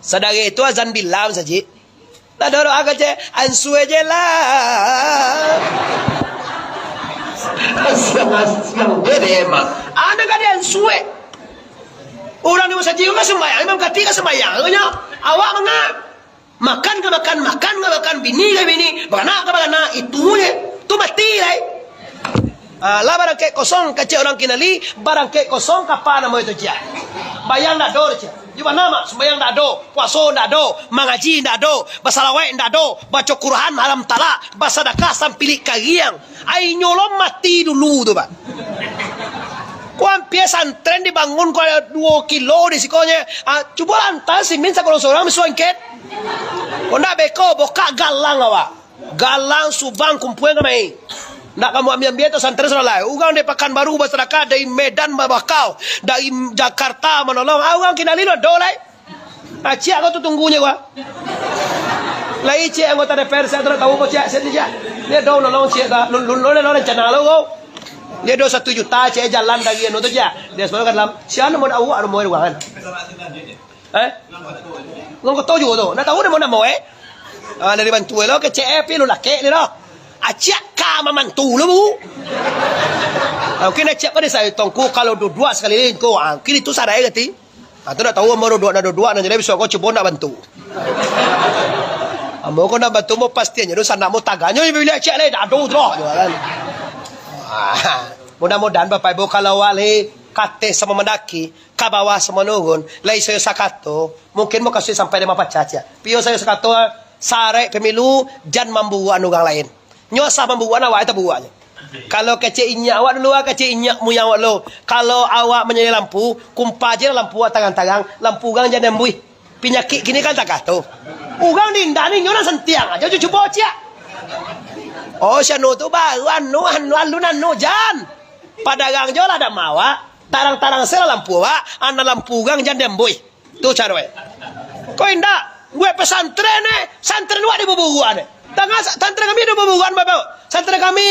Sadari tu azan Bilal sajik. Lah doa kecek, ansue je lah. Asiang-asiang je deh, Mak. Anda ka di ansue. Urang di musajik ka sumbayang, imam katik ka sumbayang, nyo. Awak manga? Makan ka makan, makan ka makan, bini ka bini, baranak ka baranak, itu je. Tu mati lai. Ah, lah barangkek kosong, kecek urang kinali, barangkek kosong, kapa namo itu, ciak? Bayang ndak ado, ciak. Di mana, Mak? Sumbayang ndak ado, puaso ndak ado, mangaji ndak ado, basalawaik ndak ado, baco Quran haram talak, basadakah sampilik kariang. Ai, inyo lo mati dulu tu, Pak. Ko ampia santren dibangun ko ado duo kilo di sikonyo. Ah, cubo lantang simin sakurang-surang misuangket. Ko ndak beko, bokak galang awak. Galang, subang, kumpuang kamari. Ndak kamu ambiak-ambiak tu santri salah. Urang dari Pakanbaru basadakah, dari Medan babakau, dari Jakarta manolong. Ah, urang kinali lo ado lai. Ah, ciak ko tu tunggunyo ko. Lai ciak anggota D P R, sia tu ndak tahu ko ciak, sia tu ciak. Dia ado nolong ciak ka. Lun, lun, lun, lun, rencana lo ko. Dia ado satu juta ciak jalan dari anu tu ciak. Dia semua kan dalam. Sia namo dak awak namo urang kan. Eh? Urang Koto juo tu. Ndak tahu namo-namo, eh? Ah, dari bantu lo kecek, eh, pi lo lakek ni lo. Aciak ka mamantu lo, Bu. Ah, mungkin aciak ko di sayo tongku, kalau duduak sakaliling ko, ah, mungkin itu sarai kati. Ah, tu ndak tahu ambo duduak, ndak duduak, ndak jadi bisuak ko cubo ndak bantu. Ambo ko ndak bantu, mo pastian nyo tu sanak mo taganyo di bilik aciak lai, ndak ado tu lah, kan. Ah, mudah-mudahan Bapak Ibu kalau awak lai kateh samo mandaki, ka bawah samo manurun, lai sayo sakato, mungkin mo kasuik sampai dek mapacah ciak. Piyo sayo sakato, saraik pemilu, jan mamburuakan urang lain. Nyo asa mamburuakan awak, taburuaknyo. Kalau kecek inyiak awak dulu, ah, kecek inyiak muyang awak dulu. Kalau awak manyalai lampu, kumpa je lampu awak tarang-tarang, lampu urang jan diambuih. Panyakik kini kan takato. Urang di indak ni, nyo nan santiang ajo, cubo ciak. Oh, si anu tu baru anu, anu, alun anu, jan. Padarang jo lah dak mawak. Tarang-tarang se lah lampu awak, anak lampu urang jan diambuih. Tu caro e. Ko indak, buek pesantren e, santren awak dibuburuakan e. Tangah sa-, santren kami dibuburuakan, Bapak. Santren kami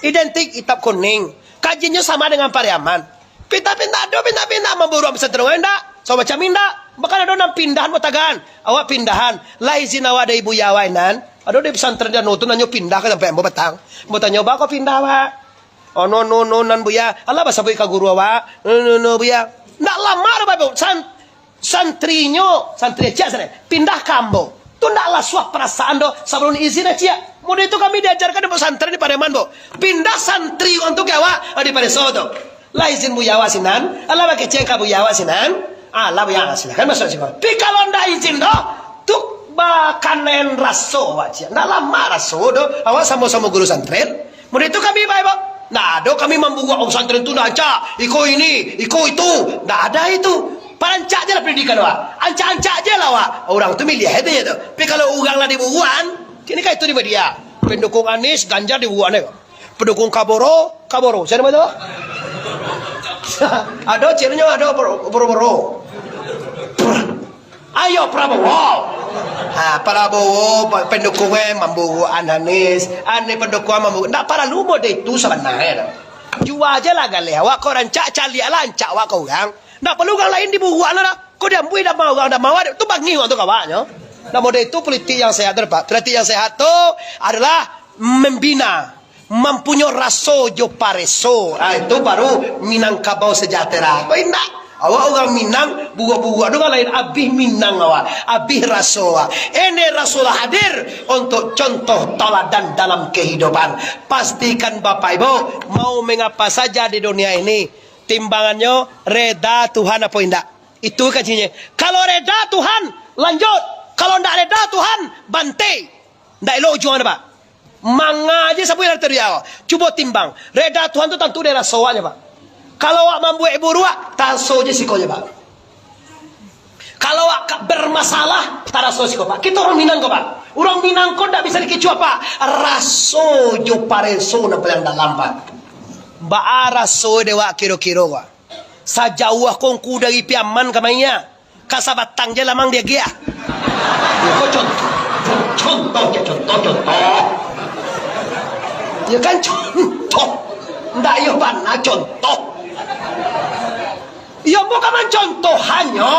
identik itam kuning. Kajinnyo samo dengan Pariaman. Pinta-pinta ado, pinta-pinta mamburuakan pesantren awak indak. Samo macam indak. Bahkan ado nan pindahan batagaan. Awak pindahan. Lah izin awak dari buya awak inan. Ado di pesantren di anu tu nanyo pindah ka tampek ambo patang. Ambo tanyo, "Baa ko pindah, Pak?" Oh, no, no, no, nan buya. Alah basabuik ka guru awak. No, no, no, buya. Ndak lamo doh, Bapak. San-, santrinyo, santri ciak sanak, pindah ka ambo. Tu ndak lah suah parasaan doh, sabalun izin ciak. Model tu kami diajarkan di pesantren di Pariaman, Bu. Pindah santri urang tu ka awak, ah, di pareso tu. Lah izin buya awak sinan, alah bakecek ka buya awak sinan. Alah buya, silakan masuk siko. Tapi kalau ndak izin doh, tu bakanen raso awak ciak. Ndak lamo raso doh, awak samo-samo guru santren. Model tu kami bae, Bang. Ndak ado kami mamburuak pesantren tu ndak rancak. Iko ini, iko itu. Ndak ado itu. Parancak je lah pendidikan awak. Rancak-rancak je lah awak. Urang tu miliah itu je tu. Tapi kalau urang lah diburuakan, kini kan itu di media. Pendukung Anies, Ganjar diburuakan je. Pendukung Kaboro, Kaboro. Sia namo tu? Ado ciek nyo, ado Boro-, Boro-Boro. Ayo Prabowo. Ha, Prabowo, pa-, pendukung e mamburuakan Anies. Anies pendukung mamburuakan. Ndak paralu model itu sabananyo tu. Jua je lah galeh awak ko rancak, caliak lah rancak awak ko urang. Ndak paralu urang lain diburuakan lah. Ko diambuih dama urang, dama awak, tu bangih urang tu ka awaknyo. Ndak model itu politik yang sehat tu, Pak. Politik yang sehat tu adalah membina, mampunyo raso jo pareso. Ah, itu baru Minangkabau sejahtera. Ko indak. Awak urang Minang, buruak-buruak tu kan lain, abih Minang awak, abih raso awak. Ini rasolah hadir untuk contoh tauladan dalam kehidupan. Pastikan Bapak Ibu mau mengapa saja di dunia ini, timbangannyo reda Tuhan apo indak. Itu kacinyo. Kalau reda Tuhan, lanjut. Kalau ndak reda Tuhan, bantai. Ndak elok ujuangnyo, Pak. Manga je sabuik dari tadi awak. Cubo timbang. Reda Tuhan tu tantu dek raso awaknyo, Pak. Kalau awak mambuek buruak, taraso je sikonyo, Pak. Kalau awak ka-, bermasalah, taraso siko, Pak. Kito urang Minang ko, Pak. Urang Minang ko ndak bisa dikecuah, Pak. Raso jo pareso nan paliang dalam, Pak. Baa raso dek awak kiro-kiro, Pak? Sajauah ko ngku dari Piaman ka Maya, ka Sabatang je lamang diagiah. Yo, ko contoh, contoh, contoh, contoh. Yo kan contoh. Ndak yo bana contoh. Yo bukan mancontoh hanyo.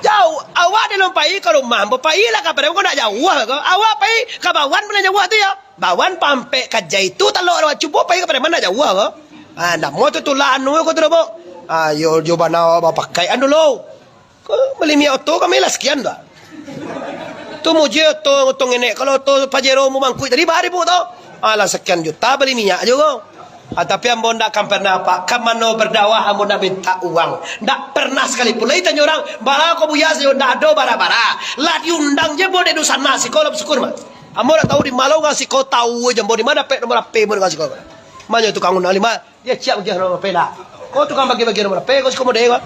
Jauah, awak di lom pai ka rumah, ambo pai lah ka Pariaman, ko ndak jauah ko. Awak pai ka Bawan pun jauah tu yo. Bawan pampek ka Jai tu talok awak, cubo pai ka Pariaman ndak jauah ko. Ah, namo tu tulah anu ko tu doh, Bo. Ah, yo, jo bana awak bapakaian dulu. Ko bali minyak oto kami lah sakian tu. Tu mujie oto, oto ngenek. Kalau oto Pajero mubangkuik tadi, baa ribu tu? Ah, lah sakian juta bali minyak juo. Ah, tapi ambo ndak akan pernah, Pak. Ka mano berdakwah ambo ndak minta uang. Ndak pernah sekalipun. Lai tanyo urang, bara ko Buya sajo, ndak ado bara-bara. Lah diundang je ambo dek dunsanak siko lah basyukur, Mak. Ambo ndak tahu di ma lo urang siko, tahu je ambo di ma dapek nomor H P ambo dengan siko. Manyo tukang undang lima. Dia ciak bagian nomor H P lah. Ko tukang bagi-bagi nomor H P, ko siko model ko.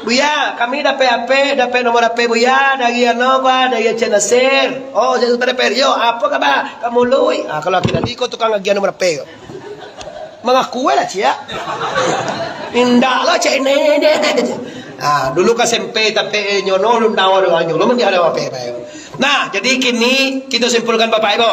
Buya, kami dapek H P, dapek nomor H P Buya dari ano ko, dari Aceh Nasir. Oh, jadi tadi Perio, apo kaba? Ka Muluik. Ah, kalau Aki Dandi ko tukang agiah nomor H P ko. Mangaku lah ciak. Indak lah cek ini je. Ah, dulu ka S M P tapi nyono lu tahu ada nyono mesti ada H P. Nah, jadi kini kita simpulkan Bapak Ibu.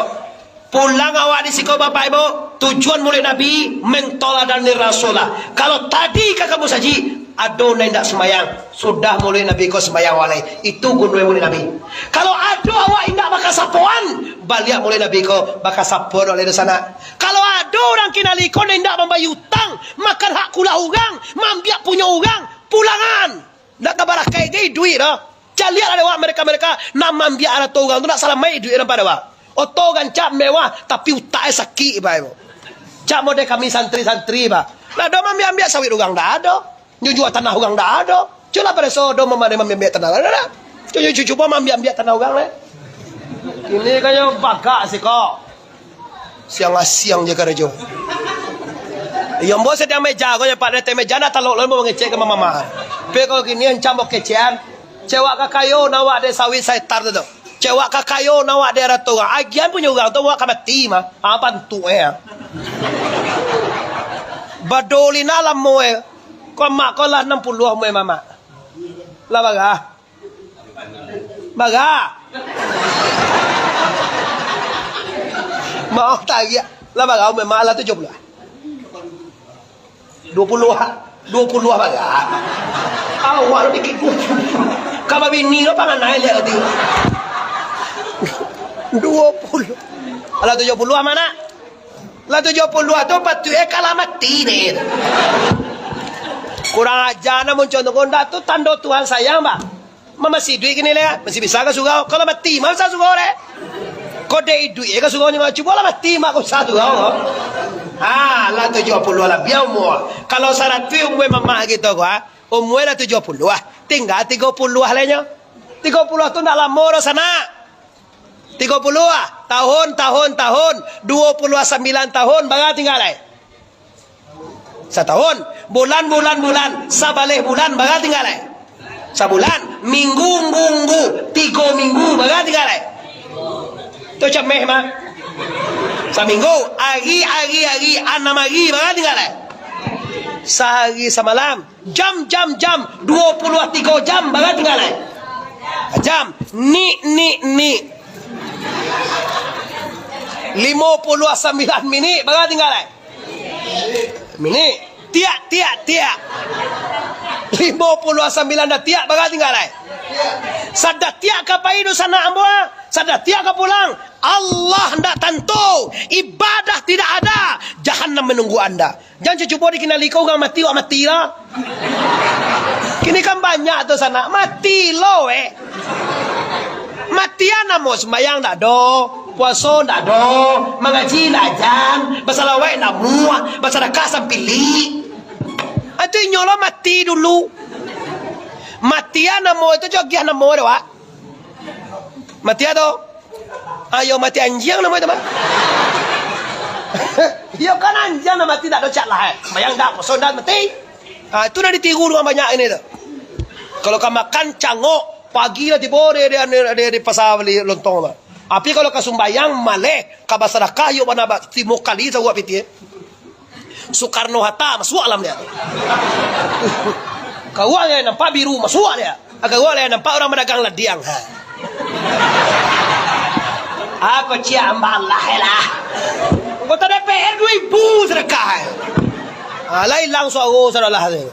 Pulang awak di siko, Bapak Ibu, tujuan Maulid Nabi, mentaladani Rasulullah. Kalau tadi ka kamu saji, ado nan indak sumbayang, sudah Maulid Nabi ko sumbayang walai. Itu guno Maulid Nabi. Kalau ado awak indak bakasapoan, baliak Maulid Nabi ko bakasapoan walai di sana. Kalau ado urang kinali ko nan indak mambayia utang, makan hak kulah urang, maambiak punyo urang, pulangan. Ndak tabarakaik gai duit doh. Caliaklah dek awak mereka-mereka nan maambiak arato urang tu, ndak salamaik duit nan pado awak. Oto rancak mewah, tapi utak e sakik, Pak, Ibu. Cak model kami santri-santri, Pak. Ndak ado maambiak-ambiak sawit urang, ndak ado. Nyujua tanah urang, ndak ado. Cubolah pareso ado mamadai maambiak-ambiak tanah, ndak ado. Cubo, cubo maambiak-ambiak tanah urang, leh. Kini kanyo bagak siko. Siang-asiang je karajo. Iyo, ambo sadiang meja ko, Pak, di ateh meja ndak talok lo, ambo mangecek ka mama. Tapi kalau kini ancam ambo kecekan. Cewek ka kayo nan awak dek sawit sahektar tu, tu. Cewek ka kayo nan awak dek arato urang. Agiahan punyo urang tu, awak ka mati mah. Ah, bantuak e. Badolina lamo e. Ko amak ko lah anam puluah umua mamak. Lah barah. Bara? Mau tagiah. Lah bara, memang lah tujuah puluah. Duo puluah. Duo puluah bara. Awak lo dikit duo puluah. Ka babini lo panganai liek tadi. Duo puluah. Alah tujuah puluah ma? Lah tujuah puluah tu patuik e ka lah mati deh. Kurang aja nah muncul tu. Ndak tu tando Tuhan sayang, Bang. Ma masih iduik kini leh, masih bisa ka surau. Kalau mati, ma bisa surau leh. Ko dek iduik ka surau ni, cubolah mati, ma ka usah surau. Ah, lah tujuah puluah labiah umua. Kalau saratuih umua mamak kito ko, ah, umua lah tujuah puluah. Tingga tigo puluah leh nyo. Tigo puluah tu ndak lamo doh, sanak. Tigo puluah tahun, tahun, tahun. Duo puluah sambilan tahun, bara tingga lai? Satahun. Bulan, bulan, bulan. Sabaleh bulan, bara tingga lai? Sabulan. Minggu, nggu, nggu. Tigo minggu, bara tingga lai? Tu cameh mah. Saminggu. Ari, ari, ari. Anam ari, bara tingga lai? Sahari samalam. Jam, jam, jam. Duo puluah tigo jam, bara tingga lai? Jam. Nik, nik, nik. Limo puluah sambilan minik, bara tingga lai? Minik. Tiak, tiak, tiak. Limo puluah sambilan datiak, bara tingga lai? Sadatiak ka pai dunsanak ambo, ah. Sadatiak ka pulang. Allah ndak tantu. Ibadah tidak ada. Jahanam menunggu anda. Jan cubo dikinali ko urang mati, wak mati lah. Kini kan banyak tu sanak, mati lo, eh. Matian namo, sumbayang ndak ado, puaso ndak ado, mangaji ndak ajan, basalawat ndak muah, basadakah sampilik. Ah, tu inyo lo mati dulu. Mati a namo itu jo agiah namo doh, Wak. Mati a tu. Ayo mati anjiang namo itu mah. Iyo kan anjiang nan mati dak do cak lah, eh. Bayang dak, poso dak mati. Ah, itu nan ditiru urang banyak ini tu. Kalau ka makan cangok, pagi lah tibo di, di, di, di, di pasar bali lontong tu. Tapi kalau ka sumbayang, maleh, ka basadakah, iyo bana ba-, limo kali sauak pitih. Soekarno Hatta, masuak alam dia. Kau yang nampak biru, masuak dia. Agak gua lah nampak urang badagang ladiang. Ha. Ako ciak ambalah lah. Anggota D P R duo ribu sadakah. Ha, lah ilang suaro sadolah tu.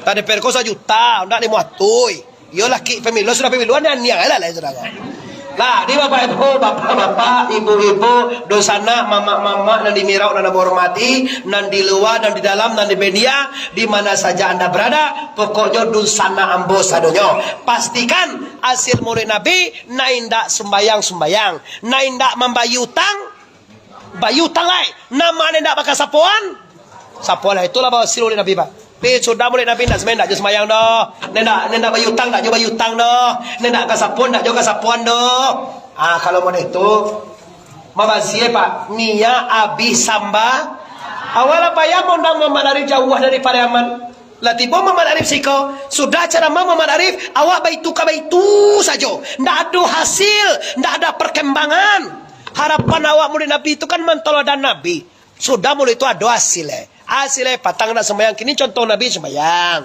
Tak D P R ko sajuta, ndak limo atui. Yo lah kik pemilu, sudah pemilu, aniang lah, lah, saudara. Lah, di Bapak Ibu, Bapak-bapak, Ibu-ibu, dunsanak, mamak-mamak nan di mirau nan ambo hormati, nan di lua, nan di dalam, nan di media, di mana saja Anda berada, pokoknyo dunsanak ambo sadonyo. Pastikan asil Maulid Nabi, nan indak sumbayang-sumbayang, nan indak mambayia utang, bayia utang lai, nan ma nan indak bakasapoan, sapoan lah, itulah bahasil Maulid Nabi, Pak. Tapi sudah Maulid Nabi, indak sumbayang, indak jo sumbayang doh. Nan indak, nan indak bayia utang, indak jo bayia utang doh. Nan indak kasapoan, indak jo kasapoan doh. Ah, kalau model itu, Mabasia, Pak. Niaik abih samba. Awak lah payah maundang Muhammad Arif jauah dari Pariaman. Lah tibo Muhammad Arif siko. Sudah caramah Muhammad Arif, awak baitu ka baitu sajo. Ndak ado hasil, ndak ada perkembangan. Harapan awak Maulid Nabi tu kan mantoladan Nabi. Sudah Maulid tu ado hasil, eh. Hasil, eh, patang nak sembahyang. Kini contoh Nabi sembahyang.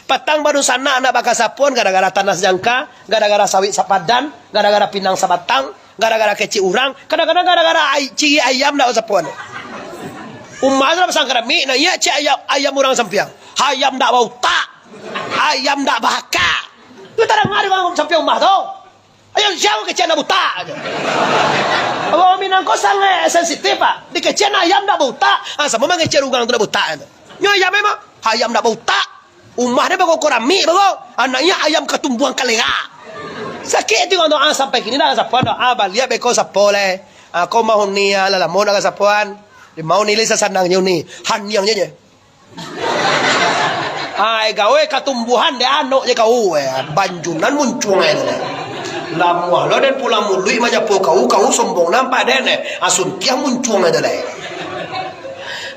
Patang badunsanak nak bakasapoan gara-gara tanah sajangka, gara-gara sawit sapadan, gara-gara pinang sabatang, gara-gara kecek urang, kadang-kadang gara-gara ai-, ciri ayam ndak basapoan. Umah tu lah pasang karamik, nah, iya cek ayam, ayam urang sampiang. Ayam ndak bautak, ayam ndak bahaka. Tu tadanga di urang sampiang umah tu. Ayam siang kecek anak butak aja. Abang Minang ko sangaik sensitif, Pak. Dikecek anak ayam ndak bautak, ah, samo mangecek urang tu ndak bautak tu. Nyo ayam memang, ayam ndak bautak. Umah dia bago koramik bago. Anaknya ayam katumbuhan kalera. Sakik ati urang tu, ah, sampai kini dah sapo dah. Ah, baliak beko sapo leh. Ah, ko mah uni, ah, lah lamo dak kasapoan. Di mau nilai sasanang je uni. Haniang je je. Ai, gawe katumbuhan dek anok je kau, eh. Banjunan muncuang aja tu, eh. Lamuah lo den pulang muluik manyapo kau, kau sombong nampak den, eh. Asuntiah muncuang aja tu, eh.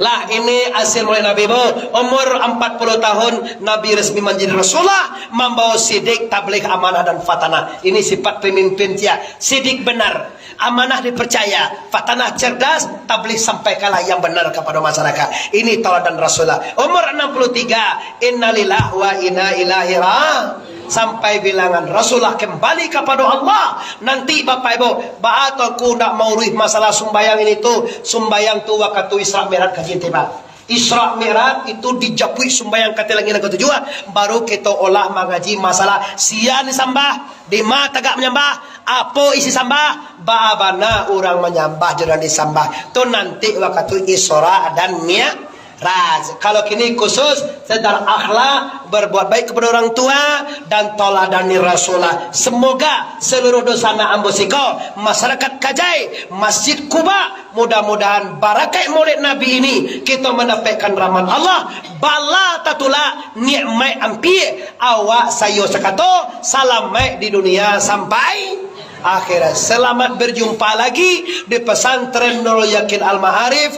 Lah, ini hasil mulai Nabi, bu. Umur empat puluh tahun, Nabi resmi menjadi Rasulullah, membawa sidik, tabligh, amanah, dan fatanah. Ini sifat pemimpin sia. Sidik benar, amanah dipercaya, fatanah cerdas, tabligh sampaikanlah yang benar kepada masyarakat. Ini tauladan Rasulullah. Umur enam puluh tiga, innalillah wa inna ilaihi ra-, sampai bilangan Rasulullah kembali kepada Allah. Nanti Bapak Ibu, baa tu aku ndak mauruih masalah sumbayang ini tu. Sumbayang tu wakatu Isra Mi'raj kaji tiba. Isra Mi'raj itu dijapuik sumbayang ka langik nan katujuah, baru kito olah mangaji masalah sia ni sambah, di ma tagak manyambah, apo isi sambah, baa bana urang manyambah jo nan disambah. Tu nanti wakatu Isra dan Mi'raj. Kalau kini khusus secara akhlak, berbuat baik kepada orang tua, dan tauladani Rasulullah. Semoga seluruh dunsanak ambo siko, masyarakat Kajai, Masjid Kuba, mudah-mudahan barakaik Maulid Nabi ini, kito mandapekkan rahmat Allah, bala tatulak, nikmat ampia, awak sayo sakato, salamaik di dunia sampai akhirat. Selamat berjumpa lagi di Pesantren Nurul Yakin Al-Ma'arif,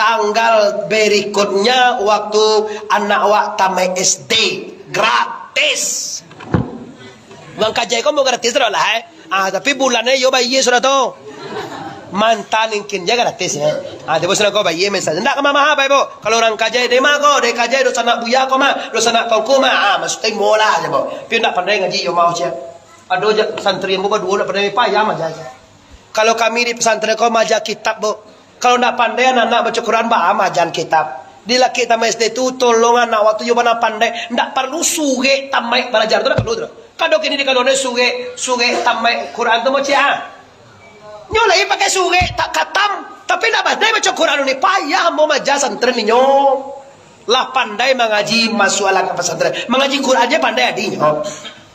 tanggal berikutnya waktu anak awak tamat S D. Gratis. Urang Kajai ko mau gratis tu lah, eh. Ah, tapi bulan ni yo bayia sudah tu. Mantan ingkin je gratis, ya. Ah, tibo sudah ko bayia misalnya. Ndak ka mamaha, Bapak Ibu. Kalau urang Kajai, dek ma ko, dek Kajai, dunsanak buya ko mah, dunsanak tuangku mah. Ah, maksudnya molah je, Bu. Tapi ndak pandai ngaji, yo mau je. Ado je santri yang buka duo ndak pandai, payah aja. Kalau kami di pesantren ko maaja kitab, Bu. Kalau ndak pandai anak-anak baca Quran, baa maaja kitab. Di laki tamat S D tu, tolong anak waktu yo bana pandai, ndak parlu surek tamaik balajar tu, ndak parlu tu. Kado kini di kaluan surek, surek tamaik Quran tu mo ciek ah. Nyo lai pakai surek tak katam, tapi ndak pandai baca Quran ni, payah ambo maaja santren inyo. Lah pandai mangaji, masuaklah ka pasantren. Mangaji Quran je pandai adinyo.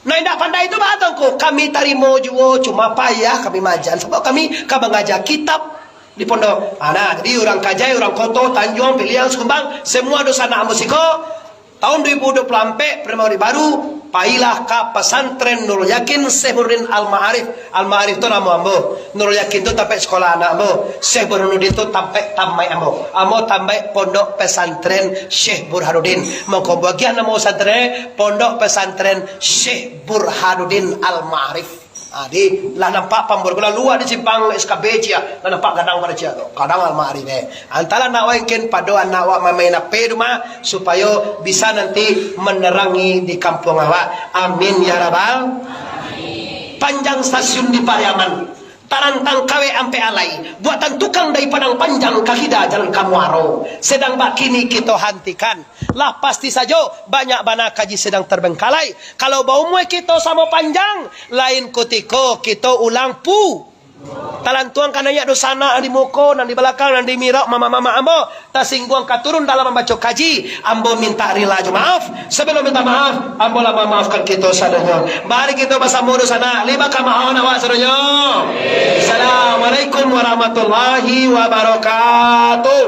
Nah, indak pandai tu baa tu ko, kami tarimo juo, cuma payah kami maajan, sabab kami ka mangaja kitab di pondok. Ah, nah, jadi urang Kajai, urang Koto, Tanjuang, Piliang, Sikumbang, semua dunsanak ambo siko, tahun dua ribu dua puluh ampek, Primavera baru, Pailah ka Pasantren Nurul Yakin Syekh Burhanuddin Al-Ma'arif. Al-Ma'arif tu namo ambo. Nurul Yakin tu tampek sekolah anak ambo. Syekh Burhanuddin tu tampek tamaik ambo. Ambo tampek Pondok Pesantren Syekh Burhanuddin. Mangko bagian namo pesantren, Pondok Pesantren Syekh Burhanuddin Al-Ma'arif. Ah, di, lah nampak pambuat gula luar di simpang S K B cia, lah nampak gadang pado cia tu. Gadang Al-Ma'arif, eh. Antara anak awak ingkin pado anak awak mamain H P di rumah, supayo bisa nanti menerangi di kampuang awak. Amin ya rabbal. Panjang stasiun di Pariaman, tarantang kawek ampek alai, buatan tukang dari Padang Panjang ka kida jalan ka Muaro. Sedang bak kini kito hantikan. Lah pasti sajo, banyak bana kaji sedang terbengkalai. Kalau baumua kito samo panjang, lain kutiko kito ulang pu. Talantuang ka naiak dosa anak nan di muko, nan di balakang, nan di mirok, mamak-mamak ambo. Tasingguang ka turun dalam mambaco kaji. Ambo mintak rila jo maaf. Sabalum mintak maaf, ambo lah mamaafkan kito sadonyo. Mari kito basamo dosa anak. Lima ka maaf awak sadonyo. Assalamualaikum warahmatullahi wabarakatuh.